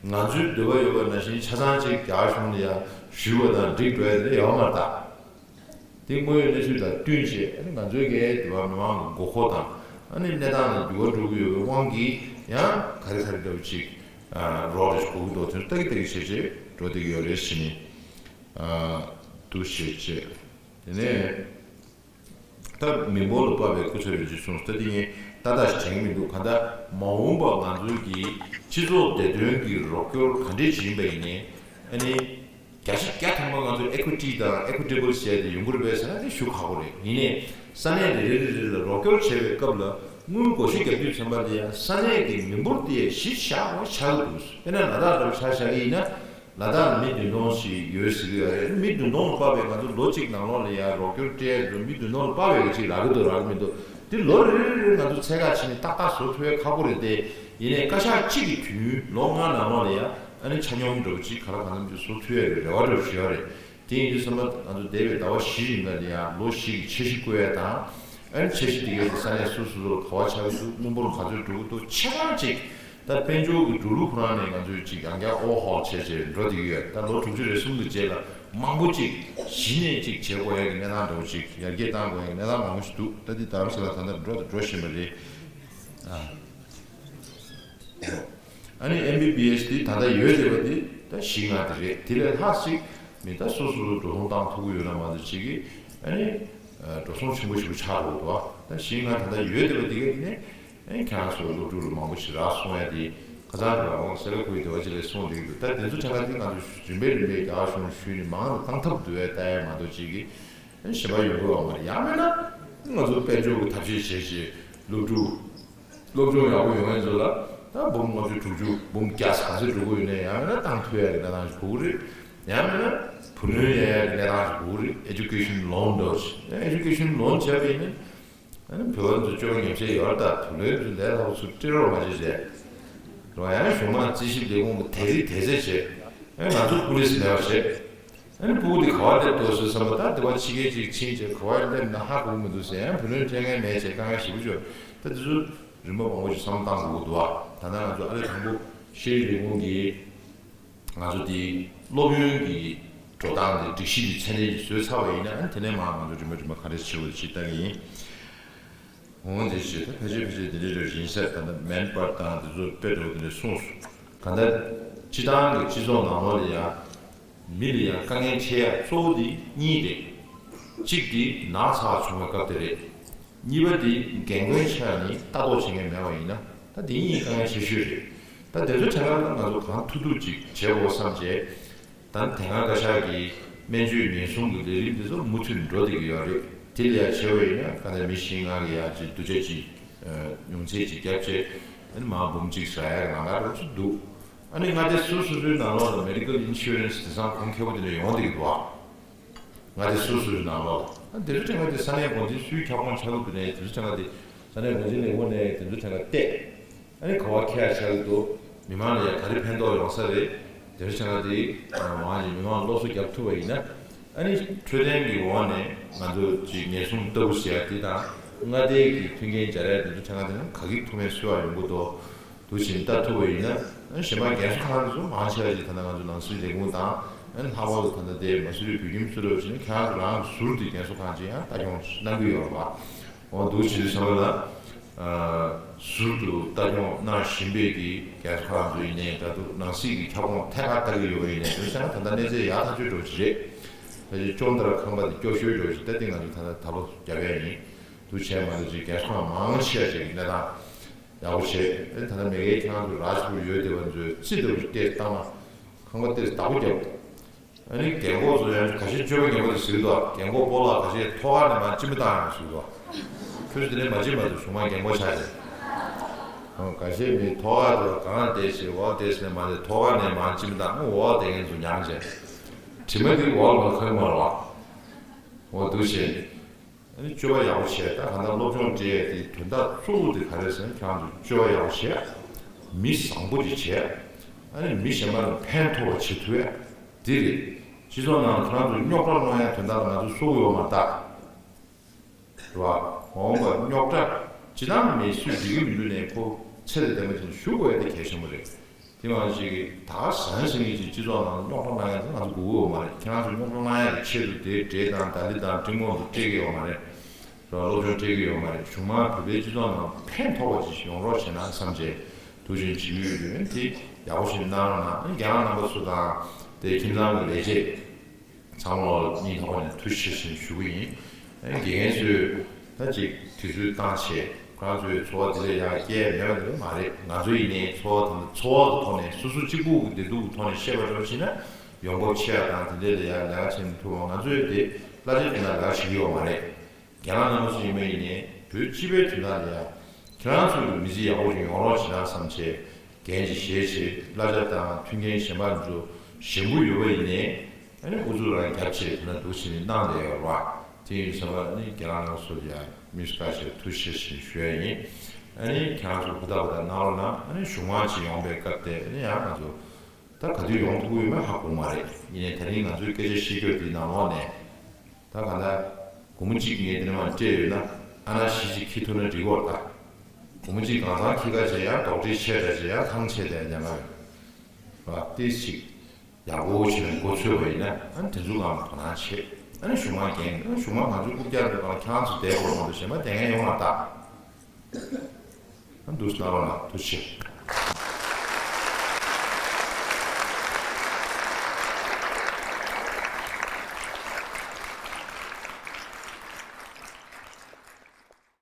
ང་ཚོའི་འདོད་པ་ཡོད་པ་ནང་བཞིན་ཆ་ཚང་ཅིག་རྒྱ་གར་གཞུང་ལ་ཡང་ཞུས་པ་དང་འགྲིག་འགྲོ་ཡ་དེ་འདྲ་ཡོད་མ་རེད་ད། དེ་དངོས་ཡོད་གནས་ཚུལ་དང་བསྟུན་བྱས་ཨ་ནི་ང་ཚོའི་གའི་འདི་བ་མི་མང་གི་དགོས་མཁོ་དང་ཨ་ནི་གནས་སྟངས་ལ་འགྱུར་བ་འགྲོ་གི་ཡོད་པའི་དབང་གིས་ཡང་ག་རེ་ག་རེ་འདྲ་བོ་ཅིག་རོགས་རེ་ཞིག་དགོས་ཀྱི་འདུག་དེ་ཚོ་ལྟ་གི་ལྟ་གི་བྱས་བྱས་འགྲོ་བསྡད་ཀྱི་ཡོད་རེད་ཟེར་ནས་འདུག་བྱས་བྱས། དེ་ནས་ད་མི་འབོར་ལ་དཔག་པའི་སྐུ་ཚེ་རིང་ཅིག་གསུངས། ད་དེ་ངས་ཏག་ཏག་ཞིག་དྲན་གྱི་མི་འདུག་གང་ལྟར་མ་འོངས་པ་ང་ཚོའི་གི་སྤྱི་ཚོགས་བདེ་དོན་གྱི་རོགས་སྐྱོར་ག་འདྲས་ཅིག་ཡིན་པ་ཡིན་ནའི་ཨ་ནི། བརྒྱ་ཆ་བརྒྱ་ཐམ་པ་ང་ཚོ་ཨེ་ཀུ་ཊི་དང་ཨེ་ཀུ་ཊེ་བལ་བྱས་ཏེ་ཡོང་གི་རེད་པས་ཟེར་ན་དེ་ཞུ་ཁག་པོ་རེད། ཡིན་ནའི་ས་གནས་རེ་རེ་རེ་རེ་ལ་རོགས་སྐྱོར་བྱེད་པའི་སྐབས་ལ་དངུལ་བགོ་བཤའ་རྒྱག་དུས་ཙམ་པ་ལ་ཡང་ས་གནས་ཀྱི་མི་འབོར་དེ་གཞི་བཞག་པ་ཆགས་ཀྱི་འདུག་དཔེར་ན་ལ་དྭགས་འདྲ་པོ་ཆ་བཞག་གི་ཡིན་ན་ལ་དྭགས་ལ་མི་བདུན་སྟོང་ཞིག་ཡོད་ཟེར་གྱི་ཡོད་རེད། མི་བདུན་སྟོང་ལ་དཔག་པའི་ང་ཚོ་ལོ་གཅིག་ནང་ལོགས་ལ་ཡང་རོགས་སྐྱོར་སྤྲད་འགྲོ་མི་བདུན་སྟོང་ལ་དཔག་པའི་གཅིག་རག་གི་འདུག་རག་གི་མི་འདུག་དེ་ལོ་རེ་རེ་རེ་ང་ཚོ་ཚད་བཀག་བྱས་ནས་ཏག་ཏག་བཟོ་ཐུབ་ཡ་ཁག་པོ་རེད་དེ། ཡིན་ནའི་བཀའ་ཤག་གཅིག་གི་དུས་ཡུན་ལོ་ལྔ་ནང་ལོགས་ལ་ཡང་ཨ་ནི་ཆ་སྙོམས་འདྲ་པོ་ཅིག་ག་ལ་གང་འཚམ་ཅིག་བཟོ་ཐུབ་ཡ་གི་རེ་བ་འདྲ་པོ་ཞིག་ཡོད་རེད། དེ་ཡིན་དུས་ཙམ་པ་ང་ཚོ་འདས་པའི་ཟླ་བ་བཞི་རིང་ལ་ཡང་ལོ་བཞི་གི་འཆར་གཞི་བཀོད་ཡ་དང་། ཨ་ནི་འཆར་གཞི་དེ་གའི་ས་གནས་སོ་སོ་སོ་ལ་ག་པར་ཆགས་ཀྱི་འདུག་དངུལ་འབོར་ག་ཚོད་འགྲོ་གི་འདུག་ཆ་ཚང་ཅིག་ད་དཔལ་འབྱོར་གྱི་འགྲོ་ལུགས་ཁོ་རང་ནས་ང་ཚོས་ཅིག་ཡང་བསྐྱར་ཨོ་ཧོལ་བྱས་བྱས་འགྲོ་བསྡད་ཀྱི་ཡོད། ད་ལོ་དྲུག་ཅུ་རེ་གསུམ་གྱི་རྗེས་ལ་མང་པོ་ཅིག་གཞི་ནས་ཅིག་བྱེད་དགོས་ཡ་གི་གནས་སྟངས་འདྲ་པོ་ཅིག་ཡར་རྒྱས་གཏང་དགོས་ཡ་གི་གནས་སྟངས་མང་པོ་ཞིག་འདུག་ད་འདི་རྡ་རམ་ས་ལ་ད་ལྟ་འགྲོ་དང་འགྲོ་བཞིན་པ་རེད། ཨ། ཨ་ནི་ཨེམ་བི་བི་ཨེས་དེ་ད་ལྟ་ཡོད་བསྡད་པ་དེ་ད་བཞི་ལྔ་དེ་རེད། དེ་ལས་ལྷག་ཅིག་མི་ད་སོ་སོ་སོ་འགྲོ་སོང་བཏང་ཐུབ་ཀྱི་ཡོད་ན་མ་གཏོགས་ཅིག་གིས་ཨ་ནི་འགྲོ་སོང་ཆེན་པོ་ཞིག་ཆགས་འགྲོ་གི་འདུག་ད་བཞི་ལྔ་ད་ལྟ་ཡོད་བསྡད་པ་དེ་ག་ནས་ཨ་ནི་ཁྱེད་རང་ཚོ་སློབ་ཕྲུག་ལ་མང་པོ་ཞིག་རག་སོང་ཡ་དེ་ཁ་སང་རེད་པ། འོང་སེ་ལ་ཁུའི་དེ་བ་ཅི་ལས་སོང་བསྡད་ཀྱི་འདུག་ད་དེ་ཚོ་གྲངས་ཀ་དེ་ང་ཚོ་རིམ་པས་རིམ་པས་རྒྱ་གར་གཞུང་ལ་ཞུས་ནས་མང་ལ་བཏང་ཐབས་འདུག་བས་ལྟ་ཡ་མ་གཏོགས་ཅིག་གིས་ཨ་ནི་གཞན་པ་ཡོང་གི་ཡོད་མ་རེད། ཡང་མིན་ན་ང་ཚོ་དཔལ་འབྱོར་གྱི་ཐབས་ཤེས་བྱས་བྱས་སློབ་ཕྲུག་སློབ་སྦྱོང་ཡག་པོ་ཡོང་ཡ་ཚོ་ལ་ད་འབུམ་ལྔ་བཅུ་དྲུག་ཅུ་འབུམ་བརྒྱ་ཙམ་ཞིག་འགྲོ་གི་ཡོད་ནའི་ཡང་མིན་ན་བཏང་ཐུབ་ཡ་གི་གནས་སྟངས་ཤིག་དགོས་ཀྱི་རེད། ཡང་མིན་ན་བུ་ལོན་ལེན་ཡ་གི་གནས་སྟངས་ཤིག་དགོས་ཀྱི་རེད། ཨེ་ཇུ་ཀེ་ཤན་ལོན་འདྲ་པོ་ཞིག་ཨེ་ཇུ་ཀེ་ཤན་ལོན་བྱས་པ་ཡིན་ན་ཨ་ནི་བོད་པ་ཚོ་སྤྱོད་པ་ཉམས་ཆག་ཡོད་རེད། ད་བུ་ལོན་ཚོ་ལས་སླ་པོ་ཚུར་སྤྲད་རོགས་མ་བྱེད་བྱས་རོགས། ཡང་གཞུང་མང་རྩིས་ཞིབ་ལས་ཁུངས་ཀྱི་དེ་རིགས་དེ་ཚོས་བྱས་ཨ་ནི་ང་ཚོ་པུ་ལིས་མེད་པ་བྱས། ཨ་ནི་ཕྲུ་གུ་དེ་ག་པར་སླེབས་འདུག་ཟེར་བསམ་པ། ད་དེ་བ་ཕྱི་རྒྱལ་ཅིག་ཕྱིན་བྱས་ག་པར་སླེབས་ན་ཧ་གོ་གི་མི་འདུག་ཟེར། ཡང་བུ་ལོན་སྤྲད་མཁན་མེད་བྱས་དཀའ་ངལ་ཞེ་པོ་ཅིག་ཡོད། ད་དེ་ཚོ་རིམ་པ་མང་པོ་ཞིག་བསམ་བློ་བཏང་དགོས་ཀྱི་འདུག་ཨ། ད་ལྟ་ང་ཚོ་ཨ་རིའི་དང་པོ་ཤེས་རིག་ལས་ཁུངས་ཀྱིས་ང་ཚོ་དེ་སློབ་ཡོན་གྱི་འགྲོ་སྟངས་དེ་སྒྲིག་གཞི་དེ་ཚད་ལྡན་ཅིག་བཟོས་ཚར་བ་ཡིན་ན། ཨ་ནི་དེ་ནས་མར་ང་ཚོ་རིམ་པ་རིམ་པ་ག་རེ་བྱེད་དགོས་ཅིག་ལྟ་གི་ཡིན། འོང་དེ་བྱས་ད་ཕལ་ཆེར་ཕལ་ཆེར་དེ་འདྲའི་རེ་བཞིན་ཟེར། ད་ལྟ་མན་པར་དང་དེ་ཚོ་དཔེ་འགྲོ་དེ་འདྲ་གསུངས་སོང་། གང་ལྟར་སྤྱི་བཏང་གི་སྤྱི་ཚོགས་ནང་ལོགས་ལ་ཡང་མི་ལ་ཡང་དཀའ་ངལ་འཕྲད་ཡ་གཙོ་བོ་དེ་གཉིས་རེད། གཅིག་དེ་ན་ཚ་བྱུང་བའི་སྐབས་དེ་རེད། གཉིས་པ་དེ་རྒན་རྒོན་ཆགས་ནས་ལྟ་རྟོག་བྱེད་མཁན་མེད་པ་ཡིན་ན། ད་དེ་གཉིས་དཀའ་ངལ་ཆེ་ཤོས་རེད། ད་དེ་ཚོ་དྲན་པ་ང་ཚོ་གང་ཐུབ་ཐུབ་ཅིག་བྱེད་དགོས་བསམ་བྱས། ད་དེ་སྔ་བཀའ་ཤག་གིས་སྨན་བཅོས་ཉེན་སྲུང་གི་ལས་རིམ་དེ་ཚོ་མུ་མཐུད་འགྲོ་བསྡད་ཀྱི་ཡོད་རེད། དེ་ལས་ཡང་ཆེ་བ་ཡིན་ན་ག་ནས་མི་བཞི་ལྔ་གི་ཡང་ཅིག་བསྡུ་ཆ་ཅིག་ཉུང་ཚད་ཅིག་བརྒྱབ་བྱས། ཨ་ནི་མར་འབུམ་གཅིག་ཟ་ཡག་གི་ལམ་ཁ་འདྲ་པོ་ཅིག་འདུག་ཨ་ནི་མངའ་སྡེ་སོ་སོ་སོའི་ནང་ལོགས་ལ་མེ་ཌི་ཀལ་ཨིན་ཤུ་རན་སི་དེང་སང་གོང་ཁེ་པོ་དེ་འདྲ་ཡོང་བསྡད་ཀྱི་འདུག་ཨ། མངའ་སྡེ་སོ་སོའི་ནང་ལོགས་ལ། ཨ་དེ་ཚོ་དྲན་པ་དེ་ས་གནས་འགོ་འཛིན་སུའི་ཁྱབ་ཁོངས་ཆགས་ཀྱི་འདུག་ནའི་དེ་ཚོ་དྲན་པ་དེ་ས་གནས་འགོ་འཛིན་ལས་ཁུངས་ནས་དེ་ཚོ་དྲན་པ་བལྟས། ཨ་ནི་ག་པར་ཁྱད་ཆགས་ཀྱི་འདུག་མི་མང་ལ་ཡང་ག་རེ་ཕན་ཐོགས་ཡོང་ས་རེད། དེ་འདྲ་བྱས་ན་དེ་མང་ཆེ་མི་མང་སློབ་གསོ་རྒྱབ་ཐུབ་པ་ཡིན་ན། ཨ་ནི་འཕྲོད་བསྟེན་གྱི་འོག་ནས་ང་ཚོ་ཅིག་ཉེན་སྲུང་ལྟ་བུ་བྱེད་ཡ་དེ་དང་མངའ་སྡེ་གི་མཐུན་རྐྱེན་སྦྱར་ཡ་དེ་ཚོ་བྱས་ན་དེ་ནི་ག་གི་ཐུག་མེད་གསོལ་བ་ཡོང་གི་འདུག་དུ་ཕྱིན་ལྟ་ཐུབ་པ་ཡིན་ན། ཨ་ནི་གཞན་པ་རྒན་གསོ་ཁང་དེ་ཚོ་མང་ཆེ་བ་ཞིག་ད་ལྟ་ང་ཚོ་ནང་སྲིད་ལས་ཁུངས་དང་། ཨ་ནི་ལྷག་པར་དུ་ད་ལྟ་དེ་མ་སུ་རི་བོད་ཁྱིམ་གཙོ་སྒྲུབ་བྱས་ནས་ཁྱེད་རང་རང་གི་ཟུར་དེ་རྒན་གསོ་ཁང་ཅིག་ཡང་ལྟ་སྐྱོང་གནང་གི་ཡོད་རེད་པ། འོ་འདུག་བྱེད་དུས་ཙམ་པ་ལ། ཟུར་དུ་ལྟ་སྐྱོང་གནང་བཞིན་པའི་གི་རྒྱལ་ཁབ་ཚོ་ཡིན་ནའི་འདྲ་འདུག་ནང་སྲིད་ཀྱི་ཁྱབ་ཁོངས་ཐད་ཀར་ལྟ་གི་ཡོད་པ་ཡིན་ནའི་དོན་ཚན་ད་ལྟ་གནས་ཚད་ཡག་ཐག་ཆོད་འགྲོ་གི་རེད། ཕལ་ཆེར་ཅོང་ཏར་ཁང་པ་དེ་སྐྱོ་ཤོས་འགྲོ་གི་ད་དེ་ང་ཚོ་ད་ལྟ་ད་ལོ་རྒྱབ་ཡ་ཡིན། འདུག་བྱས་མ་གཏོགས་ཅིག་རྒྱལ་ཁབ་མང་ཆེ་བ་ཅིག་གི་གནས་སྟངས་ཡག་པོ་བྱས། ཨེ་ད་ལྟ་མེ་གའི་ཁྱེད་རང་ཚོ་རཱཇ་པུར་ཡོད་བསྡད་པ་ཚོས་རྩིས་འདྲ་བོ་ཞིག་སྤྲད་བཏང་ན་ཁང་པ་དེ་བདག་པོ་རྒྱབ། ཨ་ནི་རྒན་གོག་ཚོ་ཡང་ཁ་ཤས་སྤྱོད་པ་ངན་པ་དེ་ཟེར་གི་འདུག་རྒན་གོག་སྤོ་ལགས་ཁ་ཤས་ཐོག་ཁ་ནས་མར་སྤྱི་མི་བཏང་ཡང་ཟེར་གི་འདུག་ཁྱོད་ཚོ་དེ་ནས་མ་བྱེད་མ་ཐུབ་གཞུང་མང་རྒན་གོག་ཆགས་ཏེ། ཁ་ཤས་མི་ཐོག་ཁ་དུ་གང་བསྡད་ཞེས་འོག་བསྡད་ཟེར་ནས་མ་བསྡད་ཐོག་ཁ་ནས་མར་སྤྱི་མི་བཏང་འོག་བསྡད་མཁན་ཚོ་མྱངས་བྱས། དྲི་མ་དེ་འོག་ལ་ཁོལ་མ་རེད་བ། འོ་འདུག་བྱས། ཨ་ནི་སྤྱོད་པ་ཡག་པོ་བྱས། ད་གང་ལྟར་སློབ་སྦྱོང་སྤྲད་ཡས་དེ་དོན་དག་གཙོ་བོ་དེ་ག་རེ་ཟེར་ན་ཁྱེད་རང་ཚོ་སྤྱོད་པ་ཡག་པོ་བྱས། མི་བཟང་པོ་ཅིག་བྱས། ཨ་ནི་མི་གཞན་པ་ལ་ཕན་ཐོགས་པ་བྱེད་ཐུབ་ཡས་དེ་རེད། སྤྱི་ཚོགས་ནང་ཁྱེད་རང་ཚོ་རྙོག་དྲ་སློང་ཡས་དོན་དག་ལ་ང་ཚོ་སུ་ཡོད་མ་རེད་ད། རེད་བ། འོང་བ་རྙོག་དྲ་ཅི་ལྟར་མེད་སུས་འགྲིག་གི་མི་འདུག་ནས་ཁོ་ཚེ་དང་ལྡན་པ་ཅིག་བཞུགས་དགོས་ཡས་དེ་གལ་ཆེན་པོ་རེད། དེ་མ་གཞི་གི་ད་ག་ཟང་ཟིང་གི་ཅིག་སྤྱི་ཚོགས་ནང་རྙོག་དྲ་གནང་ཡ་དེ་ང་ཚོ་དགོས་ཀྱི་ཡོད་མ་རེད། ཁྱེད་རང་ཚོ་རྙོག་དྲ་གནང་ཡ་གི་ཆེད་དུ་དེ་འབྲས་དང་ལྡ་ལི་དང་ཀྲིན་ཀོང་དུ་སྤྲད་ཀྱི་ཡོད་མ་རེད། རོགས་སློབ་སྦྱོང་སྤྲད་ཀྱི་ཡོད་མ་རེད། གཞུང་མང་བོད་པའི་སྤྱི་ཚོགས་ནང་ཕན་ཐོགས་པ་ཅིག་ཡོང་རོགས་བྱས་ན་བསམ་བྱས་དུ་བཞིན་བྱེད་ཀྱི་ཡོད་དུས་དེ་ཡག་པོ་ཞིག་གནང་རོགས་གནང་། རྒན་ལགས་རྣམ་པ་ཚོ་དང་དེ་ཁྱིམ་ཚང་གི་ལས་བྱེད། ཚང་མ་ལ་སྙིང་ཐག་པ་ནས་ཐུགས་རྗེ་ཆེ་ཞེས་ཞུ་གི་ཡིན། ཨ་ནི་དགེ་རྒན་ཚོས་ད་ཅིག་དུས་ཚོད་བཏང་བྱས་ཁོ་རང་ཚོའི་འཚོ་བ་དེ་ལས་ཡག་སྐྱེལ་མེད་པ་དེ་མ་རེད། ང་ཚོ་ཡིན་ནའི་འཚོ་བ་དང་འཚོ་བ་གི་ཐོག་ནས་སོ་སོ་གཅིག་པུ་གི་བདེ་སྡུག་གི་ཐོག་ནས་བཤད་པ་འདྲ་བོ་བྱས་ན་ཡོང་འབབ་ཆེ་ཡ་དང་དེ་འདྲས་ལས་ཡག་ལས་ཀ་བྱེད་མི་ཐུབ་པ། ང་ཚོས་དེ་གླ་ཆ་སྤྲད་ན་ལས་ཀ་བྱེད་ཀྱི་ཡོད་མ་རེད། རྒན་ལགས་རྣམ་པ་ཚོ་ཡིན་པ་ཡིན་ནའི་བོད་སྤྱི་པའི་དོན་དག་ལ་ཡ་ཁྱེད་རང་ཚོ་གི་མི་ཚེ་ཡག་པོ་ཞིག་ཡོང་རོགས་བྱེད་ན་བསམ་བྱས་འགན་ཅིག་བཞེས་བྱས་གླ་ཆ་དང་མཐུན་རྐྱེན་གཞན་པ་ཚོ་ཞན་པོ་ཡོད་པ་ཡིན་ནའི་ཨ་ནི་ཨུ་ཚུགས་རང་རྒྱབ་བྱས་དེ་ན་འདུག་བྱས་ནས་གནང་བསྡད་ཡོད་རེད་བ། དེ་ཡིན་ཙང་ཨ་ནི་རྒན་ལགས་རྣམ་པ་ཚོ་ལ་ཡ་དམིགས་སུ་བཀར་བྱས་ཐུགས་རྗེ་ཆེ་ཞེས་ཞུ་ཡ་ཡིན། ཨ་ནི་ཁྱེད་རང་ཚོ་ཧུར་ཐག་ཧུར་ཐག་གནང་རོགས་གནང་། ཨ་ནི་གཞུང་མང་ཅིག་ཡོང་པའི་སྐབས་དེ་ཨ་ནི་ཡང་ང་ཚོ་ད་ག་དུས་ཡོང་ཐུབ་ཀྱི་ཡོད་མེད་ཧ་གོ་མ་རེད། ཡིན་ནའི་ད་རིང་ང་ཚོའི་སྐད་ཆ་བཤད་རྒྱུ་དེའི་ནང་ལོགས་ནས་ད་ག་ད་སྒོར་མོ་གཅིག་ངས་དེ་ནས་མར་སྤྲད་ཡོད་ན་ཨ་ན་བཞི་གཅིག་འཁྱེར་ཐུབ་ན་འགྲིག་གོ། ད་སྒོར་མོ་གཅིག་གང་ཚང་འཁྱེར་ཁ་བྱས་ཡང་རྡོག་ཁྲེས་ཆེ་དྲགས་བྱས་ཡང་ཐང་ཆད་དེ་ཉམས་ཡོད་ར། ཏིས་ཅིག་ཡག་པོ་བྱས་ནས་འགོ་ཚུགས་པ་ཡིན་ན་ཨ་ནི་དེ་ཚོ་གང་དོ་སྣང་བྱེད། ཨ་ནི་གཞུང་མང་འགན་ཨ་ནི་གཞུང་མང་ང་ཚོའི་རྐུབ་བཀྱག་རེད། ཁྱེད་རང་ཚོ་བསྡད་དགོས་མ་གཏོགས་གཞན་པ་བསྡད་མཁན་ཡོང་མ་ཐག་ཨ་འདུག་སེ་གནང་རོགས་གནང་། ཐུགས་རྗེ་ཆེ།